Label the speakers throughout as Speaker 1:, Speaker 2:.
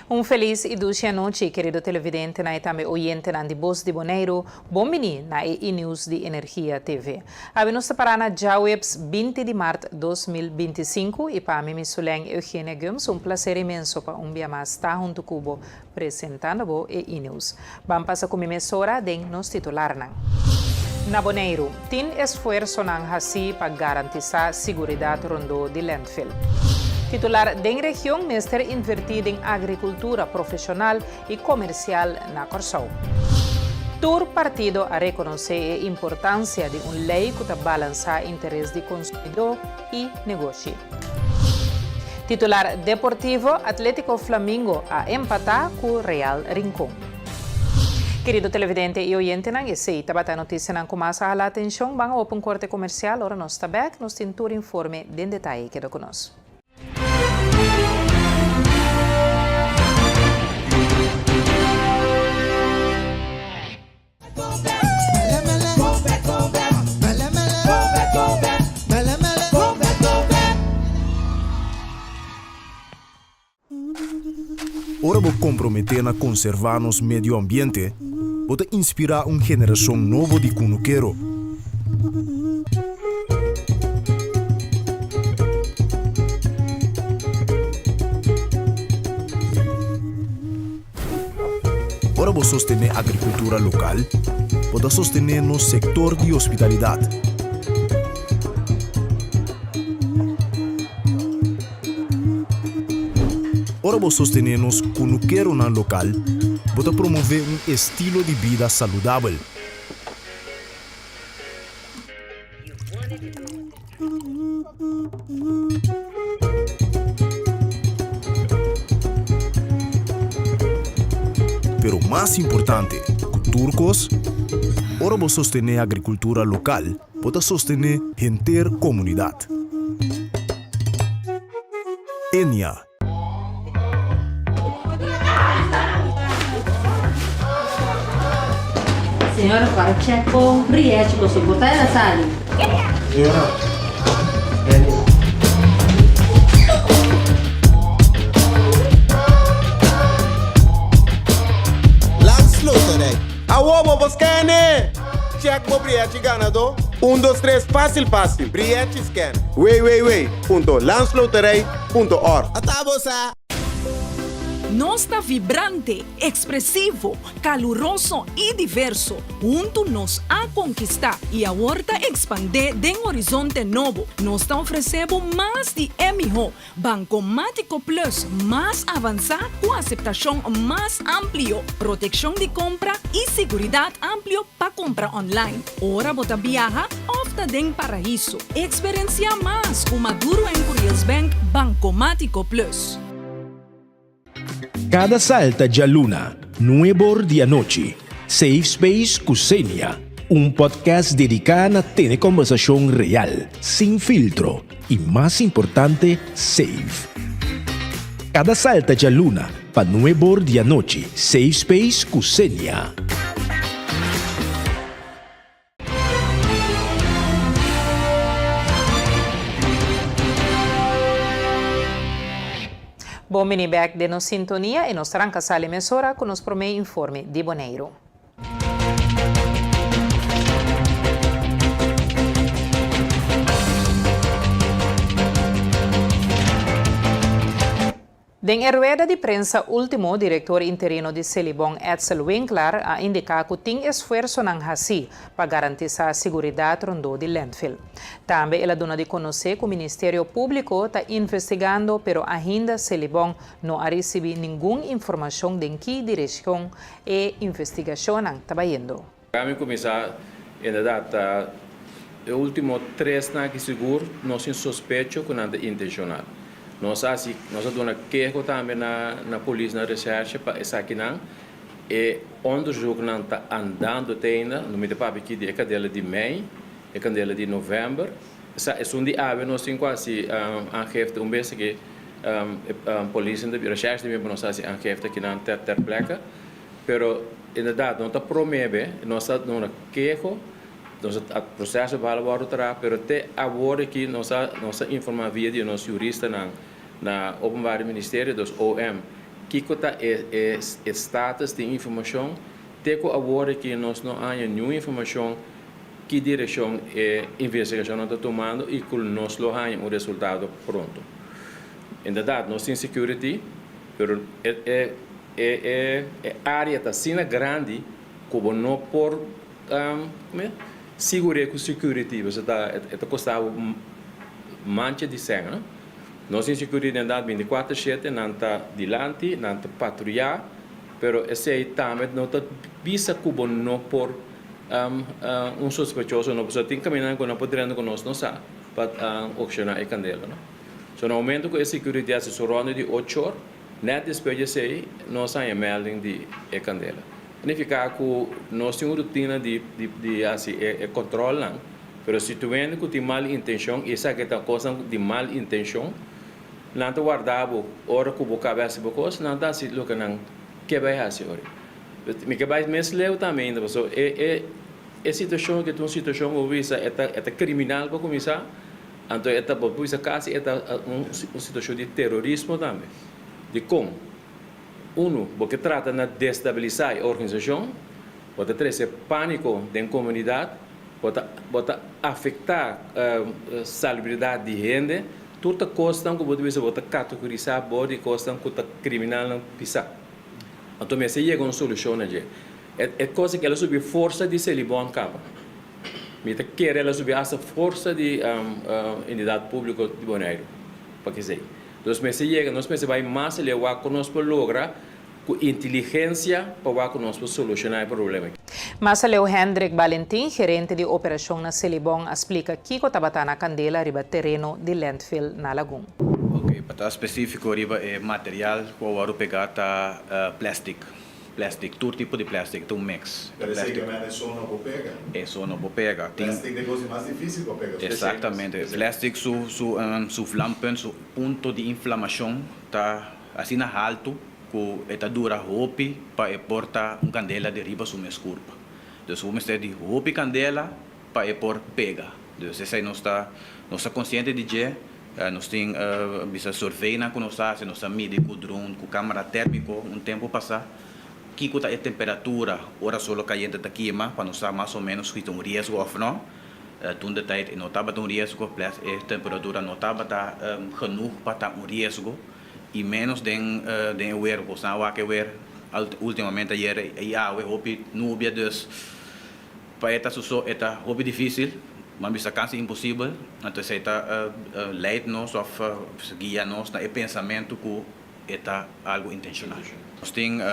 Speaker 1: Un felis i dushi anochi, kerido televidentenan i tambe oyentenan di Bos di Boneiru. Bon bini na e E-News di Energia TV. Awe nos ta pará na djaweps 20 di mart 2025 i pa mi mi Sulen Eugenia Gumbs un plaser inmenso pa un bia mas ta huntu ku bo presentando bo e E-News. Ban pasa ku mi mesora den nos titularnan. Na Boneiru, tin esfuersonan hasí pa garantisá siguridat rondó di landfill. Titular den region mester invertí den agrikultura profeshonal i komersial na Kòrsou. Tur partido a rekonosé e importansia di un lei ku ta balansá interes di konsumidó i negoshi. Titular Deportivo, Atletico Flamingo a empatá ku Real Rincon. Kerido televidente i oyentenan, esei tabata e notisianan ku mas a hala atenshon. Ban a opa un korte komersial. Ora nos ta bèk, nos tin tur informe den detaye. Keda ku nos.
Speaker 2: Ora bo komprometé na konservá nos medio ambiente, bo ta inspirá un generashon nobo di kunukero. Ora bo sostené agrikultura lokal, bo ta sostené nos sektor di hospitalidat. Ora bo sostené nos kunukeronan lokal, bo ta promové un estilo di bida saludabel. Pero mas importante ku tur kos, ora bo sostené agrikultura lokal, bo ta sostené henter komunidat. Enia.
Speaker 3: Señora para check con Rietje bo soporta el a sali.
Speaker 4: Señora, Benny.
Speaker 5: Landsloterij. Awo bo por scan-e! Check bo Brietchi ganadó. Un dos tres fácil fácil. Brietchi scan. www.landsloterij. Punto org.
Speaker 6: Ata bo sa!
Speaker 7: Nos ta vibrante, ekspresivo, kaluroso i diverso. Huntu nos a konkistá i awor ta ekspandé den horizonte nobo. Nos ta ofresé bo mas di e mihó Bankomátiko Plus mas avansá ku aseptashon mas amplio, protekshon di kompra i siguridat amplio pa kumpra online ora bo ta biaha òf ta den paraiso. Eksperensiá mas ku Maduro en Curiels Bank Bankomátiko Plus.
Speaker 2: Kada salta djaluna, nuebor di anochi, Safe Space ku Xenia, un podcast dediká na tene kòmbersashon real, sin filtro i mas importante, safe. Kada salta djaluna pa nuebor di anochi, Safe Space ku Xenia.
Speaker 1: Bon bini bek den nos sintonia i nos ta ranka sali mesora ku nos promé informe di Boneiru. Den e rueda di prensa ultimo, direktor interino di Selibon Edsel Winklaar a indiká ku tin esfuersonan hasí pa garantisá siguridat rondó di landfill. Tambe el a duna di konosé ku Ministerio Públiko ta investigando pero ainda Selibon no a risibí ningun informashon den ki direkshon e investigashonnan ta bayendo.
Speaker 8: Ami kuminsá inderdat ta e último tresnan aki sigur nos tin sospecho ku nan ta intenshonal. Nos a hasi nos a duna keho tambe na na polis na reshershe pa esakinan. E onderzoeknan ta andando te ainda. No mi ta papia aki di e kandela di mei, e kandela di novèmber. Sa esun di awe nos tin ku hasi aangifte un bes aki e polis ta reshershe ta bin pa nos hasi aangifte akinan ter ter plekke. Pero inderdaad no ta promebe, nos a duna keho, nos a proceso bal a wordo traha, pero te awor aki nos a nos a informa via di nos juristanan na Openbare Ministerio, dus OM, Kiko ta e e e status di informashon? Te ku awor aki nos no haña niun informashon ki direkshon e investigashonnan ta tumando i ku nos lo haña un resultado pronto. Inderdat nos tin security, pero e e e e e área ta asina grandi ku bo no por sigur'é ku security, pasobra ta e ta kosta bo mancha di sèn, no? Nos tin security inderdat bintikuater shete, nan ta dilanti, nan ta patruyá, pero esei tambe no ta bisa ku bo no por un sospechoso no, pasobra tin kamindanan ku nan por drenta ku nos no sa pa okshoná e kandela, no. So na momento ku e security hasi su ronda di ocho or, nèt despues di esei nos haña melding di e kandela. Ta nifiká ku nos tin un rutina di di hasi e kòntròlnan. Pero si tu hende ku tin mal intenshon, i esaki ta kosnan di mal intenshon, nan ta warda bo ora ku bo kaba hasi bo kos, nan ta hasi loke nan ke bai hasi ora. Mi ke bai mes leu tambe ainda, pasobra e e e situashon aki ta un situashon ku bo bisa e ta e ta kriminal pa kuminsá, anto e ta bo por bisa kasi e ta un un situashon di terorismo tambe. Dikon? Unu, bo ke trata na destabilisá e organisashon, bo ta trese pániko den komunidat, Bo ta bo ta afektá salubridat di hende. Tur ta kosnan ku bo ta bisa bo ta kategorisá bo di kosnan ku ta kriminalnan pisá. Anto mester yega un solushon na dje. E e kos aki el a subi forsa di Selibon kaba. Mi ta kere el a subi asta forsa di Entidat Públiko di Boneiru pa kesei. Nos mester yega nos mester bai mas leu wak ku nos por logra Ku inteligensia pa wak ku nos por solushoná e problema aki.
Speaker 1: Mas aleu Hendrik Balentin, gerente di operashon na Selibon a splika kiko tabata na kandela riba tereno di landfill na Lagun.
Speaker 6: Ok, pa ta spesífiko riba e material ku a wòrdu pegá ta plèstik. Plèstik, tur tipo di plèstik, ta un mix.
Speaker 9: Pero esei ke mende so no por pega.
Speaker 6: E so no por pega.
Speaker 9: Tin. Plèstik ta e kos di mas difísil pa pega.
Speaker 6: Eksaktamente. Plèstik su su su vlampunt, su punto di inflamashon ta asina haltu ku e ta dura hopi pa e por ta un kandela di riba su mes kurpa. Dus bo mester di hopi kandela pa e por pega. Dus esei nos ta nos ta konsiente di dje. Nos tin bisa surveynan ku nos ta hasi, nos ta midi ku drone, ku kamera térmiko un tempu pasá kiko ta e temperatura ora solo kayente ta kima pa nos sa mas o ménos si ta un riesgo òf no. Toen de tijd e no tabata un riesgo, ples e temperatura no tabata genoeg pa ta un riesgo. I ménos den den e wer, bo sa wak e wer ultimamente ayer i awe hopi nubia dus pa e ta su so e ta hopi difícil, bo a bisa casi imposibel, anto esei ta leid nos of guia nos na e pensamentu ku e ta algu intenshonal. Nos tin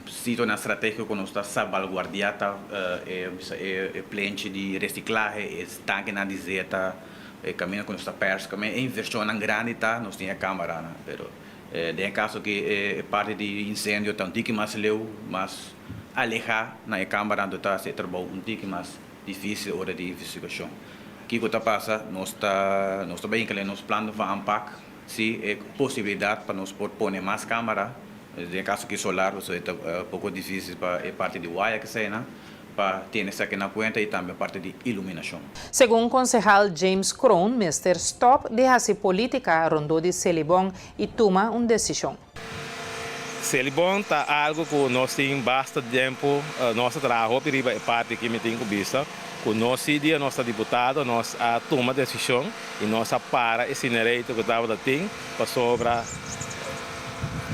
Speaker 6: sitionan strategiko ku nos ta salbaguardiá ta e bisa e plenchi di resiklahe, e tankenan di zeta, E camino cu nos ta pers come e inversionnan grandi ta nos tin e camaranan pero den e caso aki e parti di incendio ta un tiki mas leu mas aleha na e camaranan ta haci e trabou un tiki mas dificil ora di investigacion. Kico ta pasa nos ta nos ta bay inclui nos plan van aanpak si e posibilidad pa nos por pone mas camara den e caso aki solar pasobra e ta poco dificil pa e parti di waya keseynan. Pa tene esaki na kuenta i tambe parti di iluminashon.
Speaker 1: Segun konsehal James Kroon mester stòp di hasi polítika rondó di Selibon i tuma un desishon.
Speaker 10: Selibon ta algu ku nos tin basta tempu, nos a traha hopi riba e parti aki mi tin ku bisa ku nos si dia nos ta diputado nos a tuma desishon i nos a para e sinereito ku tabata tin pasobra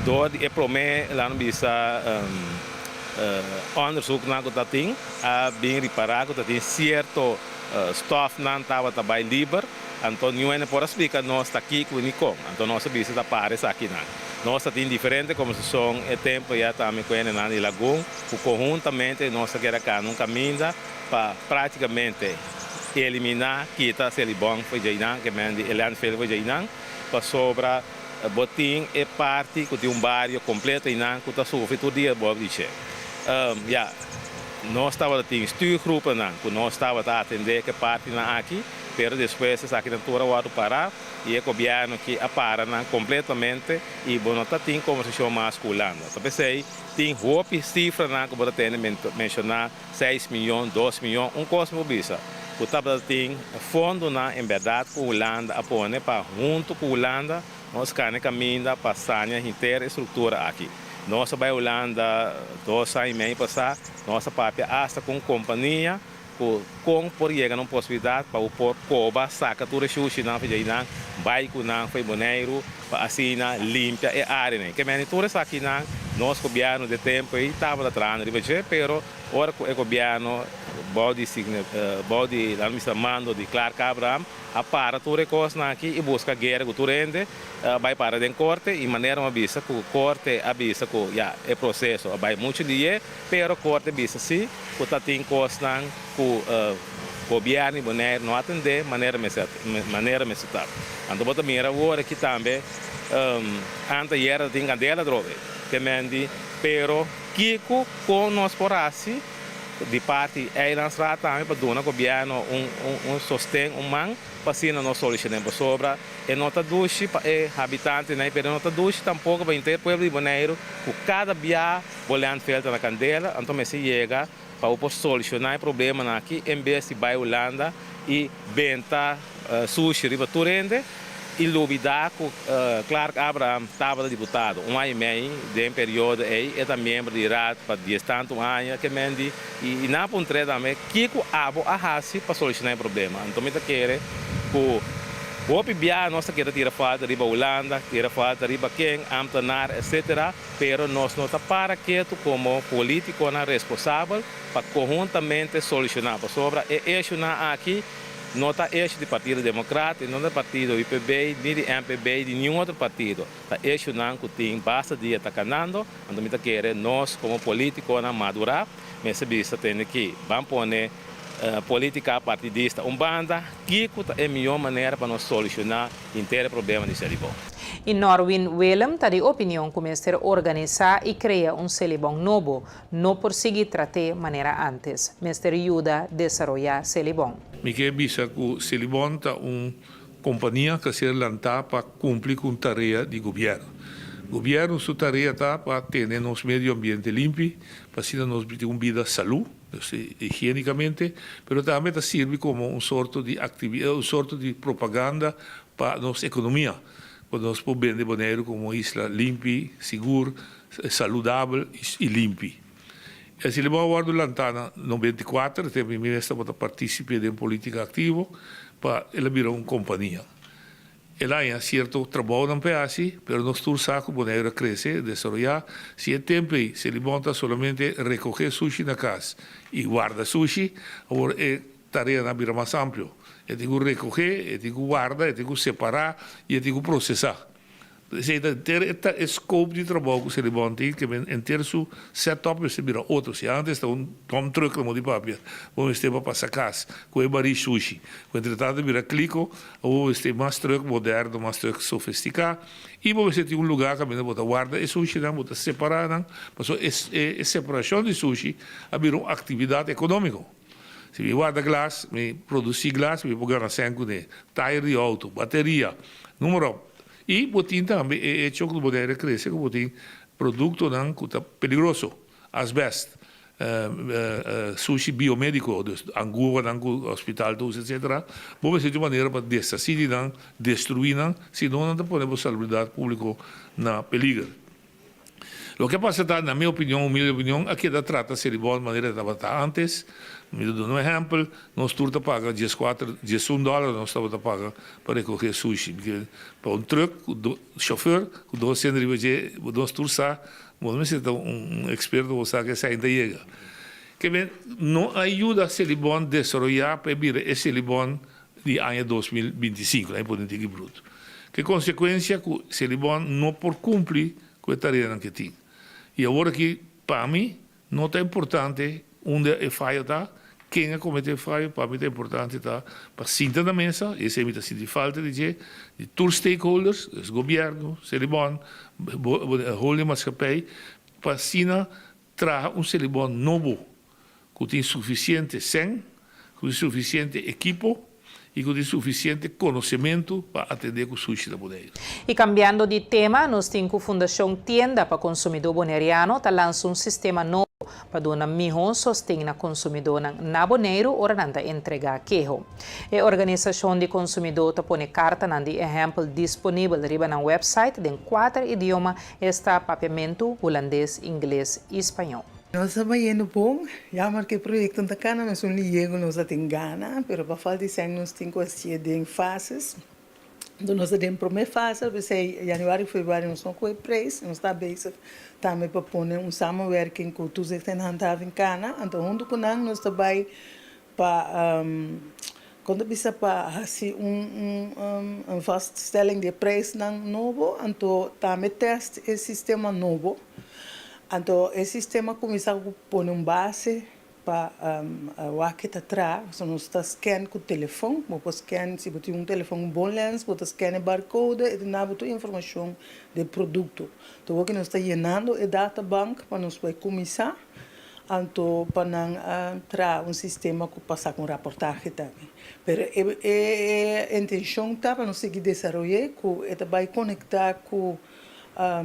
Speaker 10: dor di e promé laat mi bisa Onderzoeknan ku ta tin a bin ripará ku ta tin sierto stòfnan tabata bai liber, anto niun hende por a splika nos ta kiko ni kon. Anto nos a bisa ta para esakinan. Nos ta tin diferente kombersashon e tempu ya tambe ku hendenan di Lagun ku konhuntamente nos ta keda kana un kaminda pa práktikamente eliminá, kita Selibon for djeinan, ke men di e landfill for djeinan, pasobra Bo tin e parti ku tin un bario kompleto einan ku ta sufri tur dia bo di dje. Ya, nos tabata tin stuurgroepennan ku nos tabata atendé ku e partinan aki, pero despues esakinan tur a wòrdu pará i e gobièrnu aki a para nan kompletamente i bo no ta tin kombersashon mas ku Hulanda. Ta p'esei tin hopi sifranan ku bo ta tende menshoná, seis miyon, dos miyon, un kos mi por bisa ku tabata tin fondonan en bèrdat ku Hulanda a pone pa huntu ku Hulanda nos kane kaminda pa sania henter e struktura aki. Nos a bai Hulanda dos aña i mei pasá, nos a papia asta ku un kompania ku kon por yega na un posibilidat pa bo por koba saka tur e shushinan for djainan bai ku nan for Boneiru pa asina limpia e áreanan. Ke mende tur esakinan nos gobièrnu de tempu ei tabata trahando riba dje, pero ora ku e gobièrnu bou di bou di laat mi bisa mando di Clark Abraham a para tur e kosnan aki i buska guera ku tur hende bai para den korte i manera mi a bisa ku korte a bisa ku ya e proseso a bai muchu lié pero korte bisa si ku ta tin kosnan ku gobièrnu di Boneiru no atendé manera mester manera mester ta. Anto bo ta mira awor aki tambe anteayer ta tin kandela atrobe te mendi pero kiko kon nos por hasi di parti Eilandsraad tambe pa duna gobièrnu un un sosten un man pa asina nos solushoné pasobra e no ta dushi pa e habitantenan pero e no ta dushi tampoko pa henter pueblo di Boneiru ku kada bia bo landfill ta na kandela anto mester yega pa bo por solushoná e problemanan aki en bes di bai Hulanda i benta sushi riba tur hende i lubidá ku Clark Abraham tabata diputado un aña i mei den periodo ei e ta miembro di raad pa dies tantu aña ke men di i nan a puntr'é tambe kiko abo a hasi pa solushoná e problema anto mi ta kere ku hopi bia nos ta keda tira falta riba Hulanda tira falta riba ken ambtenaar etcetera pero nos no ta para ketu komo politikonan responsabel pa konhuntamente solushoná pasobra e eshunan aki No ta eshu di Partido Democrat i no ta partido UPB ni di MPB di niun otro partido. Ta eshunan ku tin basta dia ta kanando, anto mi ta kere nos komo politikonan madurá mester bisa tende ki ban pone politika partidista un banda, kiko ta e mihó manera pa nos solushoná henter e problema di Selibon.
Speaker 1: I Norwin Willem ta di opinion ku mester organisá i krea un Selibon nobo, No por sigui trat'é manera ántes. Mester yuda desaroyá Selibon.
Speaker 11: Mi ke bisa ku Selibon ta un kompania ku a ser lantá pa kumpli ku un tarea di gobièrnu. Gobièrnu su tarea ta pa tene nos medio ambiente limpi, pa asina nos tin un bida salú, higiénikamente, pero tambe ta sirbi komo un sorto di un sorto di propaganda pa nos ekonomia, ku nos por bende Boneiru komo un isla limpi, sigur, Saludabel i limpi. E Selibon a wòrdu lantá na 94, e tempu mi mes tabata partísipe den polítika aktivo, pa el a bira un kompania. El a haña sierto trabounan p'e hasi, pero nos tur sa ku Boneiru a krese, desaroyá. Si e tempu ei Selibon ta solamente rekohé sushi na kas i warda sushi, awor e tareanan a bira mas amplio. E tin ku rekohé, e tin ku warda, e tin ku separá i e tin ku prosesá. Esei ta henter e ta e scope di trabou ku Selibon tin, ke men henter su set up mester bira otro. Si antes ta un dump truck lo mo di papia, bo mester pa pasa kas ku e barí shushi. Ku entre tanto bira kliko, awor bo mester mas truck moderno, mas truck sofisticá i bo mester tin un lugá kaminda bo ta warda e sushinan, bo ta separá nan, pasobra e e separashon di sushi a bira un aktividat ekonómiko. Si mi warda glas, mi produsí glas, mi por gana sèn kuné, tayer di outo, bateria, número. I bo tin tambe e echo ku Bonaire a krese ku bo tin produktonan ku ta peligroso, asbèst, sushi biomédiko, dus anguanan ku hospital ta usa etsetera. Bo mester tin un manera pa deshasí di nan, destruí nan, si no nan ta pone bo salubridat públiko na peliger. Loke a pasa ta, na mi opinion, humilde opinion, a keda trata Selibon manera e tabata antes. Mi ta duna un ehempel, nos tur ta paga dieskuater, diesun dòler nos tabata paga pa rekoge sushi. Pa un trùk ku do, shofèr ku dos hende riba dje, nos tur sa, bo no mester ta un eksperto bo sa ku esei ta yega. Ke men no a yuda Selibon desaroyá pa e bira e Selibon di aña 2025, nan e pone tiki bruto. Ke konsekuensia ku Selibon no por kumpli ku e tareanan ke tin. I awor aki, pa mi, no ta importante unda e fayo ta, ken a komete e fayo, pa mi ta importante ta pa sinta na mesa, i esei mi ta sinti falta di dje, di tur stakeholders, dus gobièrnu, Selibon, holding maatschappij, pa asina Traha un Selibon nobo ku tin sufisiente sèn, ku tin sufisiente ekipo i ku tin sufisiente konosementu pa atendé ku sushi na Boneiru.
Speaker 1: I kambiando di tema, nos tin ku Fundashon Tienda pa Konsumidó Boneriano ta lansa un sistema nobo. Pa duna mihó sosten na konsumidónan na Boneiru ora nan ta entregá keho. E organisashon di konsumidó ta pone kartanan di ehèmpel disponibel riba nan wèpsait den kuater idioma, esta Papiamentu, Hulandes, Ingles i Spañó.
Speaker 12: Nos ta bayendo bon, jammer ku e proyekto no ta kana mesun lihe ku nos a tin gana, pero pa falta di sèn nos tin ku hasié den fases. Enton nos ta den prome fase, p'esei januari, februari nos no kohe preis, nos ta bezig tambe pa pone un samenwerking ku Toezicht en Handhaving kana, anto huntu ku nan nos ta bai pa kon ta bisa pa hasi un un vaststelling di e preisnan nobo, anto tambe test e sistema nobo, anto e sistema kuminsá ku pone un base Pa wak ke ta tra, pasobra nos ta scan ku telefon, bo por scan si bo tin un telefon ku bon lens, bo ta scan e barcode e ta duna bo tur informashon di e produkto. Anto wak nos ta yenando e databank pa nos por kuminsá, anto pa nan traha un sistema ku pa saka un raportahe tambe. Pero e intenshon ta pa nos sigui desaroy'é ku e ta bai konektá ku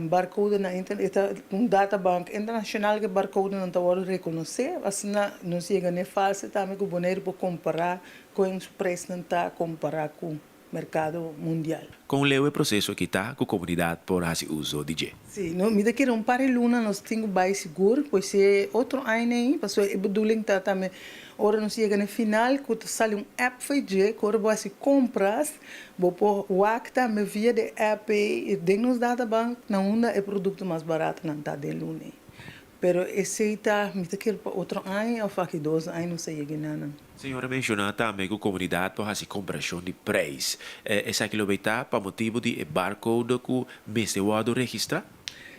Speaker 12: Barcode na internet e ta un databank internacional ku barcodenan ta wòrdu rekonosé. Asina nos yega na e fase tambe ku Boneiru por kompará kon su preisnan ta kompará ku merkado mundial.
Speaker 13: Kon leu e proseso aki ta ku komunidat por hasi uso di dje?
Speaker 12: Sí, no, mi ta kere un par di luna nos tin ku bai sigur, pues e otro aña ei, pasobra e bedoeling ta tambe ora nos yega na e final ku ta sali un app for dje ku ora bo hasi kompras, Bo por wak tambe via de app ei den nos databank na unda e produkto mas baratonan ta den luna ei. Pero esei ta, mi ta kere pa otro aña of aki dos aña nos ta yega enanan.
Speaker 13: Señor a menshoná tambe ku komunidat por hasi komparashon di preis. Esaki lo bay ta pa motibu di e barcode ku mester wòrdu registrá?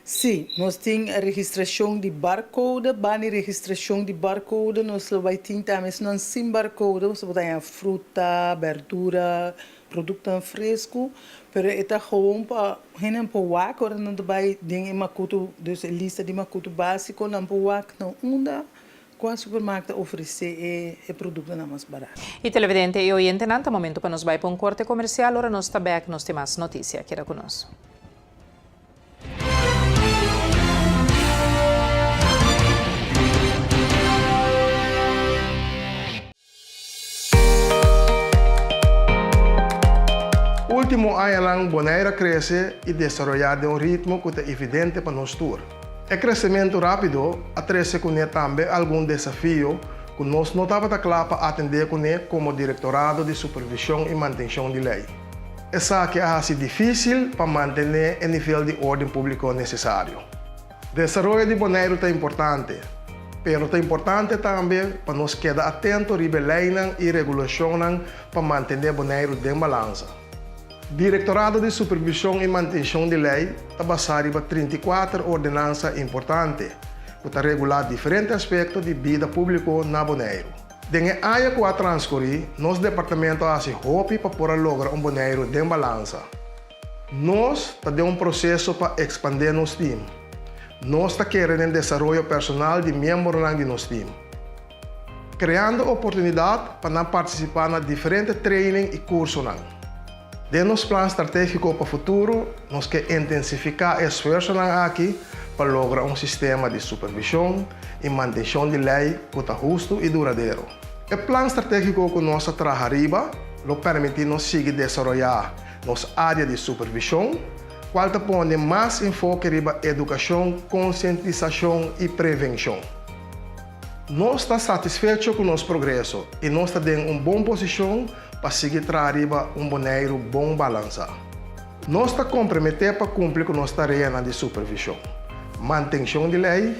Speaker 12: Sí, nos tin registrashon di barcode. Banda di registrashon di barcode nos lo bai tin tambe esnan sin barcode, boso por ta haña fruta, berdura, produktonan fresku, pero e ta gewoon pa hendenan por wak ora nan ta bai den e makutu, dus e lista di makutu básiko, nan por wak na unda kua supermarkt ta ofresé e produktonan mas barat.
Speaker 1: Y televidente y oyentenan, ta momento pa nos bai pa un corte comercial, ora nos ta bek nos tin mas noticia. Keda cu nos.
Speaker 14: Último añanan Bonaire a krese i desaroyá den un ritmo ku ta evidente pa nos tur. E kresementu rápido a trese kuné tambe algun desafio ku nos no tabata kla pa atendé kuné komo Direktorado di Supervishon i Mantenshon di Lei. Esaki a hasi difísil pa mantené e nivel di órden públiko nesesario. Desaroyo di Boneiru ta importante, pero ta importante tambe pa nos keda atento riba e leinan i regulashonnan pa mantené Boneiru den balansa. Direktorado di Supervishon i Mantenshon di Lei ta basá riba 34 ordenansa importante ku ta regulá diferente aspekto di bida públiko na Boneiru. Den e aña ku a transkurí, nos departamento a hasi hopi pa por a logra un Boneiru den balansa. Nos ta den un proseso pa ekspandé nos tim. Nos ta kere den desaroyo personal di miembronan di nos tim, kreando oportunidat pa nan partisipá na diferente training i kursonan. Den nos plan stratégiko pa futuro, nos ke intensifiká e esfuersonan aki pa logra un sistema di supervishon i mantenshon di lei ku ta hustu i duradero. E plan stratégiko ku nos ta traha riba lo permití nos sigui desaroyá nos área di supervishon, kual ta pone mas enfoke riba edukashon, konsientisashon i prevenshon. Nos ta satisfecho ku nos progreso i nos ta den un bon posishon pa sigui traha riba un Boneiru bon balansá. Nos ta komprometé pa kumpli ku nos tareanan di supervishon, mantenshon di lei,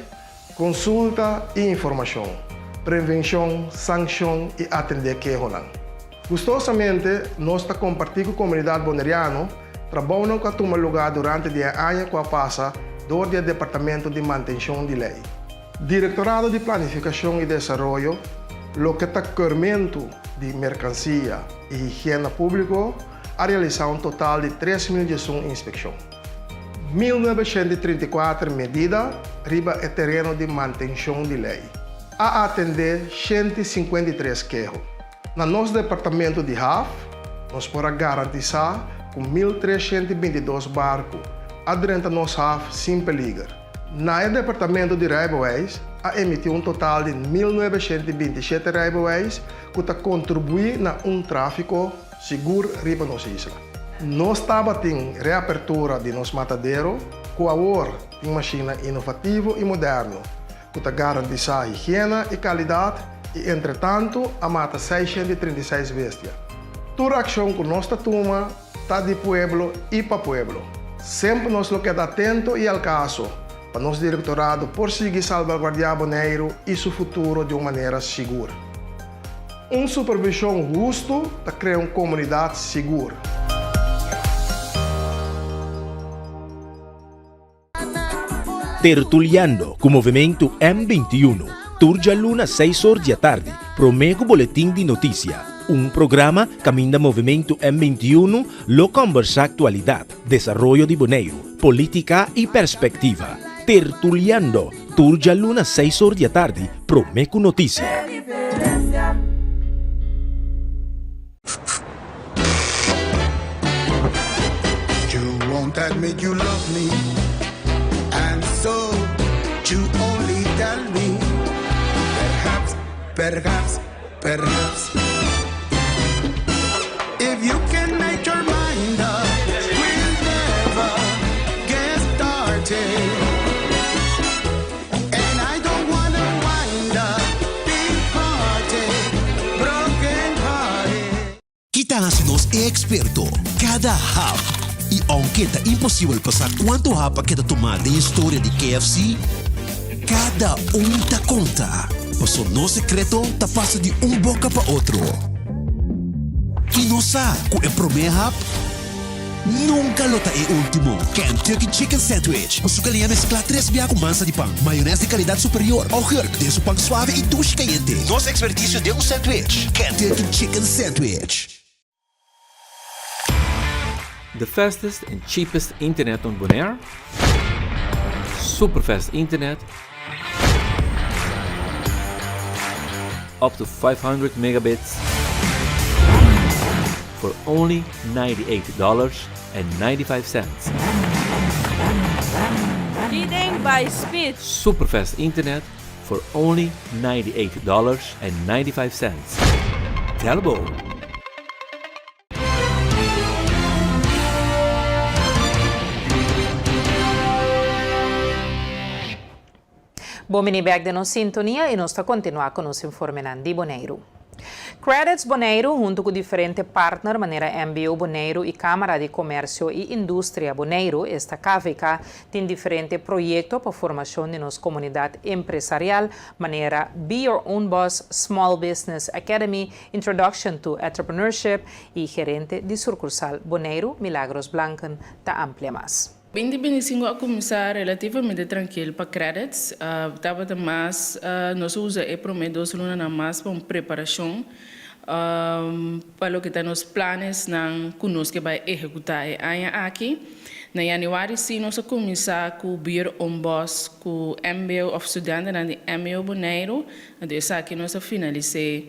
Speaker 14: konsulta i informashon, prevenshon, sankshon i atendé kehonan. Gustosamente nos ta kompartí ku komunidat boneriano trabounan ku a tuma lugá durante di e aña ku a pasa dor di e Departamento di Mantenshon di Lei. Direktorado di Planifikashon i Desaroyo, loke ta keurmentu di merkansia i higiena públiko, a realisá un total di 3011 inspekshon. 1934 medida riba e tereno di mantenshon di lei. A atendé 153 keho. Na nos departamento di haf, nos por a garantisá ku 1322 barku a drenta nos haf sin peliger. Na e departamento di rijbewijs a emití un total di 1927 rijbewijs ku ta kontribuí na un tráfiko sigur riba nos isla. Nos tabatin reapertura di nos matadero ku awor tin mashina inovativo i moderno ku ta garantisá higiena i kalidat i entretantu a mata 636 bestia. Tur akshon ku nos ta tuma ta di pueblo i pa pueblo. Semper nos lo keda atento i al kaso pa nos direktorado por sigui salbaguardiá Boneiru i su futuro di un manera sigur. Un supervishon hustu ta krea un komunidat sigur.
Speaker 2: Tertuliando ku Movementu M 21, tur djaluna seis or di atardi, promé ku Boletin di Notisia, un programa kaminda Movementu M 21 lo kòmbersá aktualidat, desaroyo di Boneiru, polítika i perspektiva. Tertuliando, tur djaluna seis or di atardi, promé ku notisia.
Speaker 15: You won't admit you love me And so you only tell me Perhaps, perhaps, perhaps If you can make your mind up We'll never get started And I don't wanna wind up Big party, broken hearted
Speaker 16: Ki ta hasi nos e eksperto? Kada hap! I ounke ta imposibel pa sa kuantu hap a keda tumá den historia di KFC, kada un ta konta, paso nos sekreto ta pasa di un boka pa otro. I nos sa ku e promé hap Nunka lo ta e ultimo. Kentucky Chicken Sandwich ku su galiña mesklá tres bia ku mansa di pan, mayones di kalidat superior, augurk den su pan suave i dushi kayente. Nos ekspertisio den un sandwich. Kentucky Chicken Sandwich.
Speaker 8: The fastest and cheapest internet on Bonaire? Superfast internet up to 500 megabits for only $98.95.
Speaker 17: Leading by speed.
Speaker 8: Superfast internet for only $98.95. Telbo.
Speaker 1: Bon bini bèk den nos sintonia i nos ta kontinuá ku nos informenan di Boneiru. Credits Boneiru huntu ku diferente partner manera mbo Boneiru i Kámara di Komèrsio i Industria Boneiru, esta KVK, tin diferente proyekto pa formashon di nos komunidat empresarial manera Be Your Own Boss, Small Business Academy, Introduction to Entrepreneurship i gerente di surkursal Boneiru, Milagros Blanken, ta amplia mas.
Speaker 18: 2025 a kuminsá relativamente trankil pa Credits. Tabata mas, nos a usa e promé dos lunanan mas pa un preparashon pa loke ta nos planesnan ku nos ke bai ehekutá e aña aki. Na yanüari sí nos a kuminsá ku Bier on Bos ku mbo òf studiantenan di mbo Boneiru. Anto esaki nos a finalis'é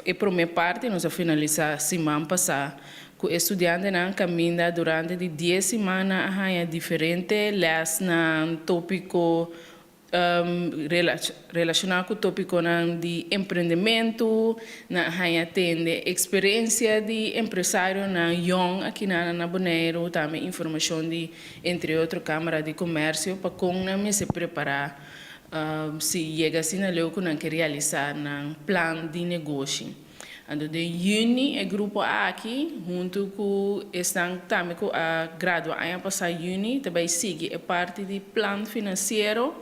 Speaker 18: e promé parti nos a finalisá siman pasá ku e studiantenan kaminda durante di dies siman nan a haña diferente lèsnan, tópiko relashoná ku tópikonan di emprendementu, nan a haña tende eksperensia di empresarionan yòn akinan na Boneiru, tambe informashon di entre otro Kámara di Komèrsio pa kon nan mester prepará Si yega asina leu ku nan ke realisá nan plan di negoshi. Anto den yüni e grupo aki huntu ku esnan tambe ku a gradua aña pasá yüni ta bai sigui e parti di plan finansiero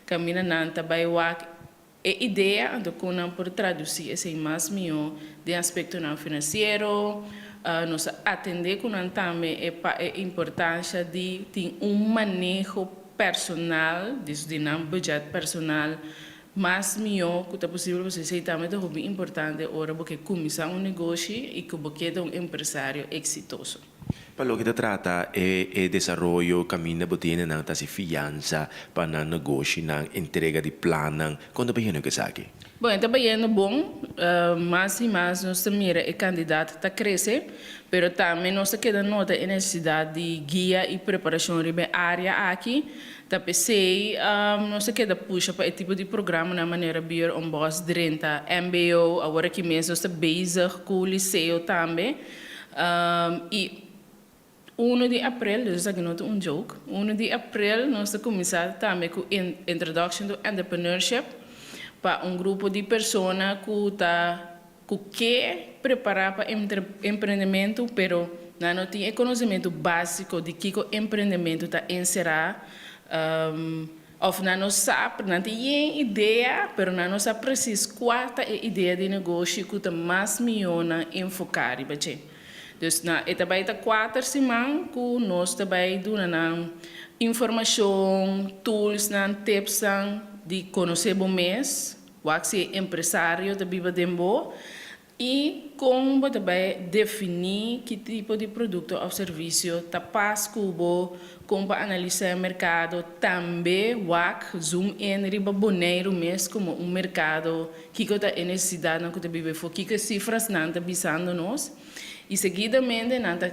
Speaker 18: kaminda nan ta bai wak e idea anto kon nan por tradusí esei mas mihó den aspektonan finansiero. Nos a atendé ku nan tambe e e importansha di tin un maneho personal, dus di nan budget personal, mas mihó ku ta posibel pasobra esei tambe ta hopi importante ora bo ke kuminsá un negoshi i ku bo ke ta un empresario eksitoso.
Speaker 13: Pa loke ta trata e e desaroyo kaminda bo tene nan ta hasi fiansa pa nan negoshinan, entrega di plannan, kon ta bayendo ku esaki?
Speaker 18: Bon, e ta bayendo bon. Mas i mas nos ta mira e kandidat ta krese, pero tambe nos ta keda nota e nesesidat di guia i preparashon riba e área aki. Ta p'esei nos a keda pusha pa e tipo di programanan manera Be Your Own Boss drenta mbo, awor aki mes nos ta bezig ku liseo tambe. I unu di aprel, dus esaki no ta un joke, unu di aprel nos ta kuminsá tambe ku Introduction to Entrepreneurship pa un grupo di persona ku ta ku ke prepará pa emprendementu pero nan no tin e konosementu básiko di kiko emprendementu ta enserá òf nan no sa, nan tin yen idea pero nan no sa presis kua ta e idea di negoshi ku ta mas mihó nan enfoká riba dje. Dus na e ta bai ta kuater siman ku nos ta bai duna nan informashon, toolsnan, tipsnan di konosé bo mes. Wak si e empresario ta biba den bo i kon bo ta bai definí ki tipo di produkto òf servisio ta pas ku bo, kon pa analisá e merkado, tambe wak zoom in riba Boneiru mes komo un merkado, kiko ta e nesesidatnan ku ta biba efo, kiko e sifrasnan ta bisando nos i seguidamente nan ta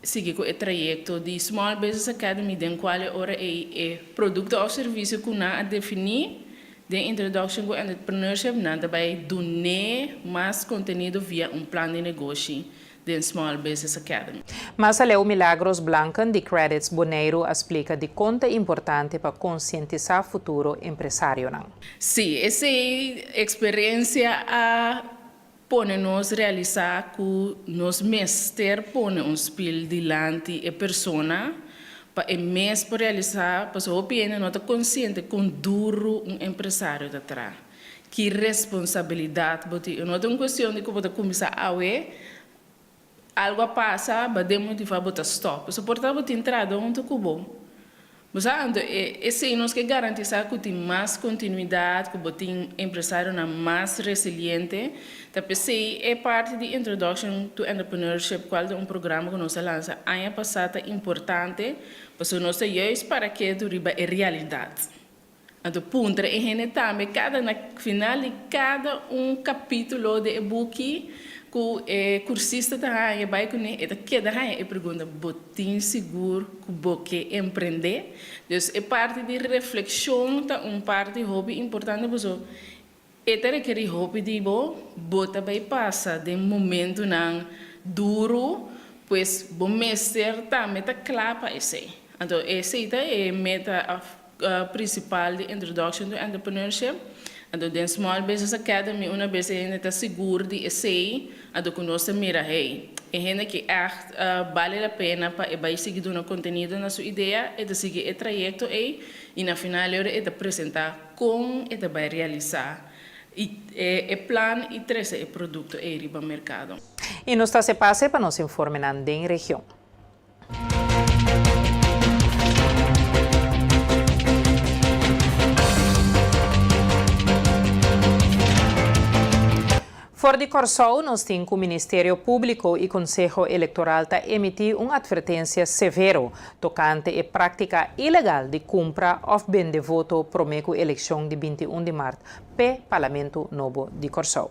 Speaker 18: sigui ku e trayekto di Small Business Academy den kual e ora ei e produkto òf servisio ku nan a definí Den Introduction ku Entrepreneurship nan ta bai dun'é mas kontenido via un plan di negoshi den Small Business Academy.
Speaker 1: Mas aleu Milagros Blanken di Credits Boneiru a splika dikon ta importante pa konsientisá futuro empresarionan.
Speaker 18: Sí, esei eksperensia a pone nos realisá ku nos mester pone un spil dilanti e persona pa e mes por realisá, pasobra hopi hende no ta konsiente kon duru un empresario ta traha, ki responsabilidat bo tin. No ta un kuestion di ku bo ta kuminsá awe, Algo a pasa, ba demotivá bo ta stòp. Pasobra por ta bo tin trahadó huntu ku bo. Bo sa, anto e esei nos ke garantisá ku tin mas kontinuidat, ku bo tin empresarionan mas resiliente. Ta p'esei e parti di Introduction to Entrepreneurship, kual ta un programa ku nos a lansa aña pasá, ta importante, pasobra nos ta juist para ketu riba e realidat. Anto puntra e hende tambe kada na final di kada un kapítulo di e buki ku e kursista ta haña bai kuné e ta keda haña e pregunta, Bo tin sigur ku bo ke emprendé? Dus e parti di reflekshon ta un parti hopi importante pasobra e ta rekerí hopi di bo, bo ta bai pasa den momentunan duru, pues bo mester tambe ta kla pa esei. Anto esei ta e meta òf principal di Introduction to Entrepreneurship. Anto den Small Business Academy una bes e hende ta sigur di esey, anto cu nos ta mira hey, e hende ki echt bale la pena pa e bay sigui duna contenido na su idea, e ta sigui e trayecto ey y na final e ora e ta presenta con e ta bay realisa e plan y trece e producto ey riba mercado.
Speaker 1: Y nos ta haci pase pa nos informenan den region. For di Kòrsou nos tin ku Ministerio Públiko i Konseho Elektoral ta emití un atvertensia severo tokante e práktika ilegal di kumpra òf bende voto promé ku elekshon di 21 di mart p'e Parlamento nobo di Kòrsou.